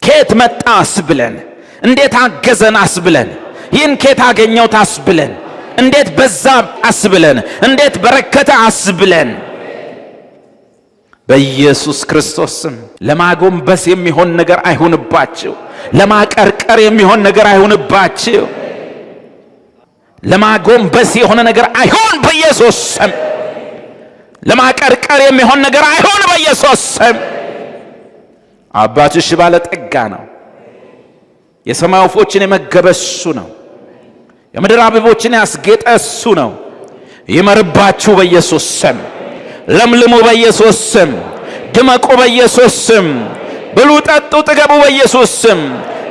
ከየት መጣ አስብለን፣ እንዴት አገዘን አስብለን፣ ይህን ከየት አገኘሁት አስብለን፣ እንዴት በዛ አስብለን፣ እንዴት በረከተ አስብለን፣ በኢየሱስ ክርስቶስ ስም ለማጎንበስ የሚሆን ነገር አይሁንባችሁ። ለማቀርቀር የሚሆን ነገር አይሁንባችሁ። ለማጎንበስ የሆነ ነገር አይሁን በኢየሱስ ስም። ለማቀርቀር የሚሆን ነገር አይሁን በኢየሱስ ስም። አባትሽ ባለጠጋ ነው። የሰማይ ወፎችን የመገበ እሱ ነው። የምድር አበቦችን ያስጌጠ እሱ ነው። ይመርባችሁ በኢየሱስ ስም። ለምልሙ በኢየሱስ ስም። ድመቁ በኢየሱስ ስም። ብሉ፣ ጠጡ፣ ጥገቡ በኢየሱስ ስም።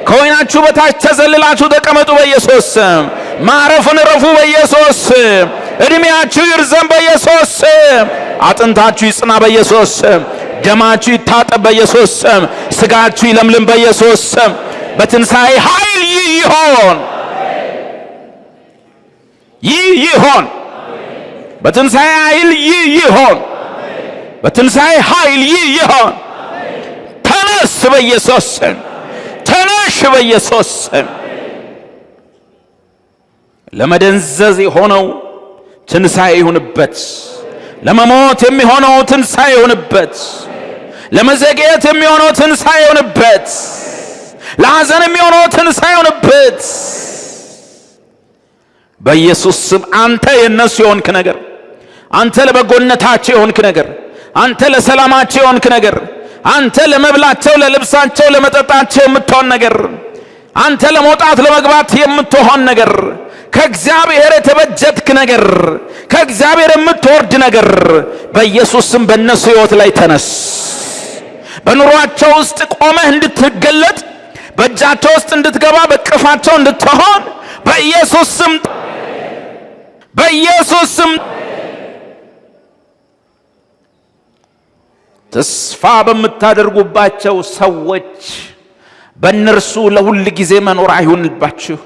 ከወይናችሁ በታች ተዘልላችሁ ተቀመጡ በኢየሱስ ስም። ማረፍን እረፉ በኢየሱስ ስም። እድሜያችሁ ይርዘም በኢየሱስ ስም። አጥንታችሁ ይጽና በኢየሱስ ስም። ደማችሁ ይታጠብ በኢየሱስ ስም። ስጋችሁ ይለምልም በኢየሱስ ስም። በትንሣኤ ኃይል ይህ ይሆን፣ ይህ ይሆን። በትንሣኤ ኃይል ይህ ይሆን። በትንሣኤ ኃይል ይህ ይሆን። ተነስ በኢየሱስ ስም። ተነሽ በኢየሱስ ስም። ለመደንዘዝ የሆነው ትንሣኤ ይሁንበት። ለመሞት የሚሆነው ትንሣኤ ይሁንበት። ለመዘግየት የሚሆነው ትንሣኤ ይሁንበት። ለሐዘን የሚሆነው ትንሣኤ ይሁንበት። በኢየሱስ ስም አንተ የነሱ የሆንክ ነገር፣ አንተ ለበጎነታቸው የሆንክ ነገር፣ አንተ ለሰላማቸው የሆንክ ነገር፣ አንተ ለመብላቸው፣ ለልብሳቸው፣ ለመጠጣቸው የምትሆን ነገር፣ አንተ ለመውጣት ለመግባት የምትሆን ነገር፣ ከእግዚአብሔር የተበጀትክ ነገር፣ ከእግዚአብሔር የምትወርድ ነገር በኢየሱስ ስም በእነሱ ሕይወት ላይ ተነስ። በኑሯቸው ውስጥ ቆመህ እንድትገለጥ፣ በእጃቸው ውስጥ እንድትገባ፣ በቅፋቸው እንድትሆን በኢየሱስ ስም፣ በኢየሱስ ስም። ተስፋ በምታደርጉባቸው ሰዎች በእነርሱ ለሁል ጊዜ መኖር አይሁንባችሁ።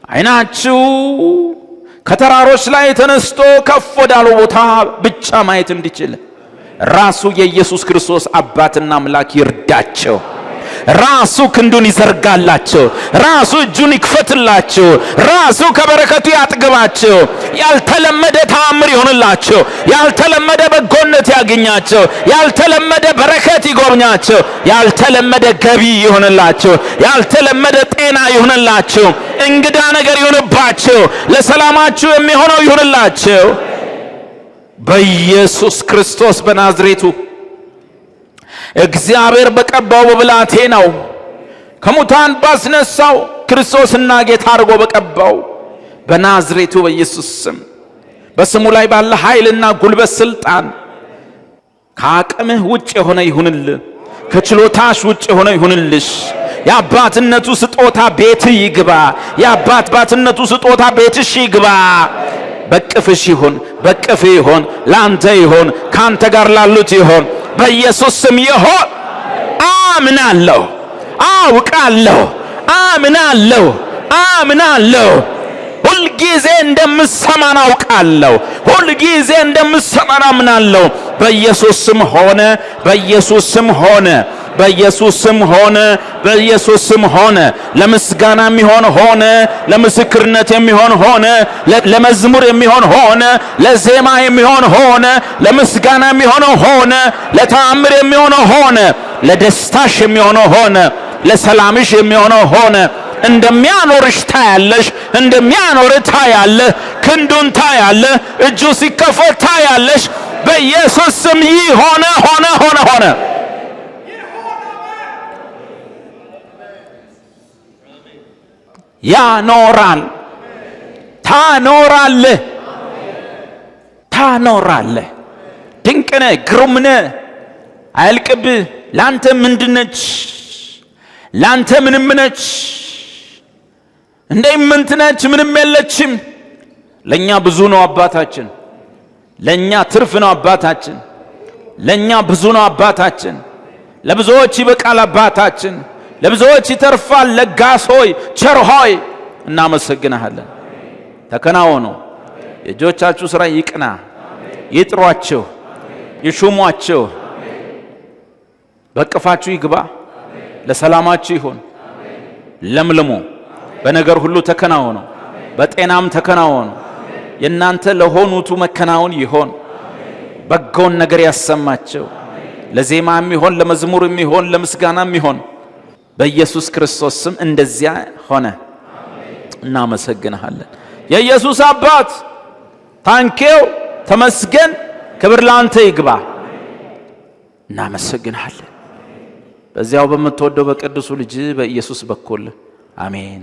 ዓይናችሁ ከተራሮች ላይ ተነስቶ ከፍ ወዳለው ቦታ ብቻ ማየት እንዲችል ራሱ የኢየሱስ ክርስቶስ አባትና አምላክ ይርዳቸው። ራሱ ክንዱን ይዘርጋላችሁ፣ ራሱ እጁን ይክፈትላችሁ፣ ራሱ ከበረከቱ ያጥግባችሁ። ያልተለመደ ተአምር ይሆንላችሁ፣ ያልተለመደ በጎነት ያግኛችሁ፣ ያልተለመደ በረከት ይጎብኛችሁ፣ ያልተለመደ ገቢ ይሆንላችሁ፣ ያልተለመደ ጤና ይሆንላችሁ፣ እንግዳ ነገር ይሁንባችሁ፣ ለሰላማችሁ የሚሆነው ይሁንላችሁ። በኢየሱስ ክርስቶስ በናዝሬቱ እግዚአብሔር በቀባው በብላቴናው ከሙታን ባስነሳው ክርስቶስና ጌታ አድርጎ በቀባው በናዝሬቱ በኢየሱስ ስም በስሙ ላይ ባለ ኃይልና ጉልበት ስልጣን ከአቅምህ ውጭ የሆነ ይሁንልህ። ከችሎታሽ ውጭ የሆነ ይሁንልሽ። የአባትነቱ ስጦታ ቤት ይግባ። የአባትነቱ ስጦታ ቤትሽ ይግባ። በቅፍሽ ይሁን፣ በቅፍ ይሁን፣ ላንተ ይሁን፣ ካንተ ጋር ላሉት ይሁን፣ በኢየሱስ ስም ይሁን። አምናለሁ፣ አውቃለሁ፣ አምናለሁ፣ አምናለሁ። ሁልጊዜ እንደምሰማን አውቃለሁ። ሁልጊዜ እንደምሰማን አምናለሁ። በኢየሱስ ስም ሆነ፣ በኢየሱስ ስም ሆነ፣ በኢየሱስ ስም ሆነ፣ በኢየሱስ ስም ሆነ። ለምስጋና የሚሆን ሆነ፣ ለምስክርነት የሚሆን ሆነ፣ ለመዝሙር የሚሆን ሆነ፣ ለዜማ የሚሆን ሆነ፣ ለምስጋና የሚሆነው ሆነ፣ ለተአምር የሚሆነው ሆነ፣ ለደስታሽ የሚሆነው ሆነ፣ ለሰላምሽ የሚሆነው ሆነ። እንደሚያኖርሽ ታያለሽ። እንደሚያኖር ታያለህ። ክንዱን ታያለህ። እጁ ሲከፈት ታያለሽ። በኢየሱስ ስም ይህ ሆነ፣ ሆነ፣ ሆነ፣ ሆነ። ያኖራል። ታኖራለህ፣ ታኖራለህ። ድንቅ ነህ፣ ግሩም ነህ፣ አያልቅብህ። ለአንተ ምንድነች? ለአንተ ምንም ነች። እንደ ኢምንት ነች፣ ምንም የለችም። ለኛ ብዙ ነው አባታችን። ለኛ ትርፍ ነው አባታችን። ለኛ ብዙ ነው አባታችን። ለብዙዎች ይበቃል አባታችን። ለብዙዎች ይተርፋል። ለጋስ ሆይ፣ ቸር ሆይ እናመሰግንሃለን። ተከናወኑ። የእጆቻችሁ ሥራ ይቅና። ይጥሯችሁ፣ ይሹሟችሁ፣ በቅፋችሁ ይግባ። ለሰላማችሁ ይሁን። ለምልሙ። በነገር ሁሉ ተከናወኑ። በጤናም ተከናወኑ። የእናንተ ለሆኑቱ መከናወን ይሆን። በጎን ነገር ያሰማቸው። ለዜማ የሚሆን፣ ለመዝሙር የሚሆን፣ ለምስጋና የሚሆን በኢየሱስ ክርስቶስ ስም እንደዚያ ሆነ። እናመሰግንሃለን። የኢየሱስ አባት thank you፣ ተመስገን፣ ክብር ለአንተ ይግባ። እናመሰግንሃለን። በዚያው በምትወደው በቅዱሱ ልጅ በኢየሱስ በኩል አሜን።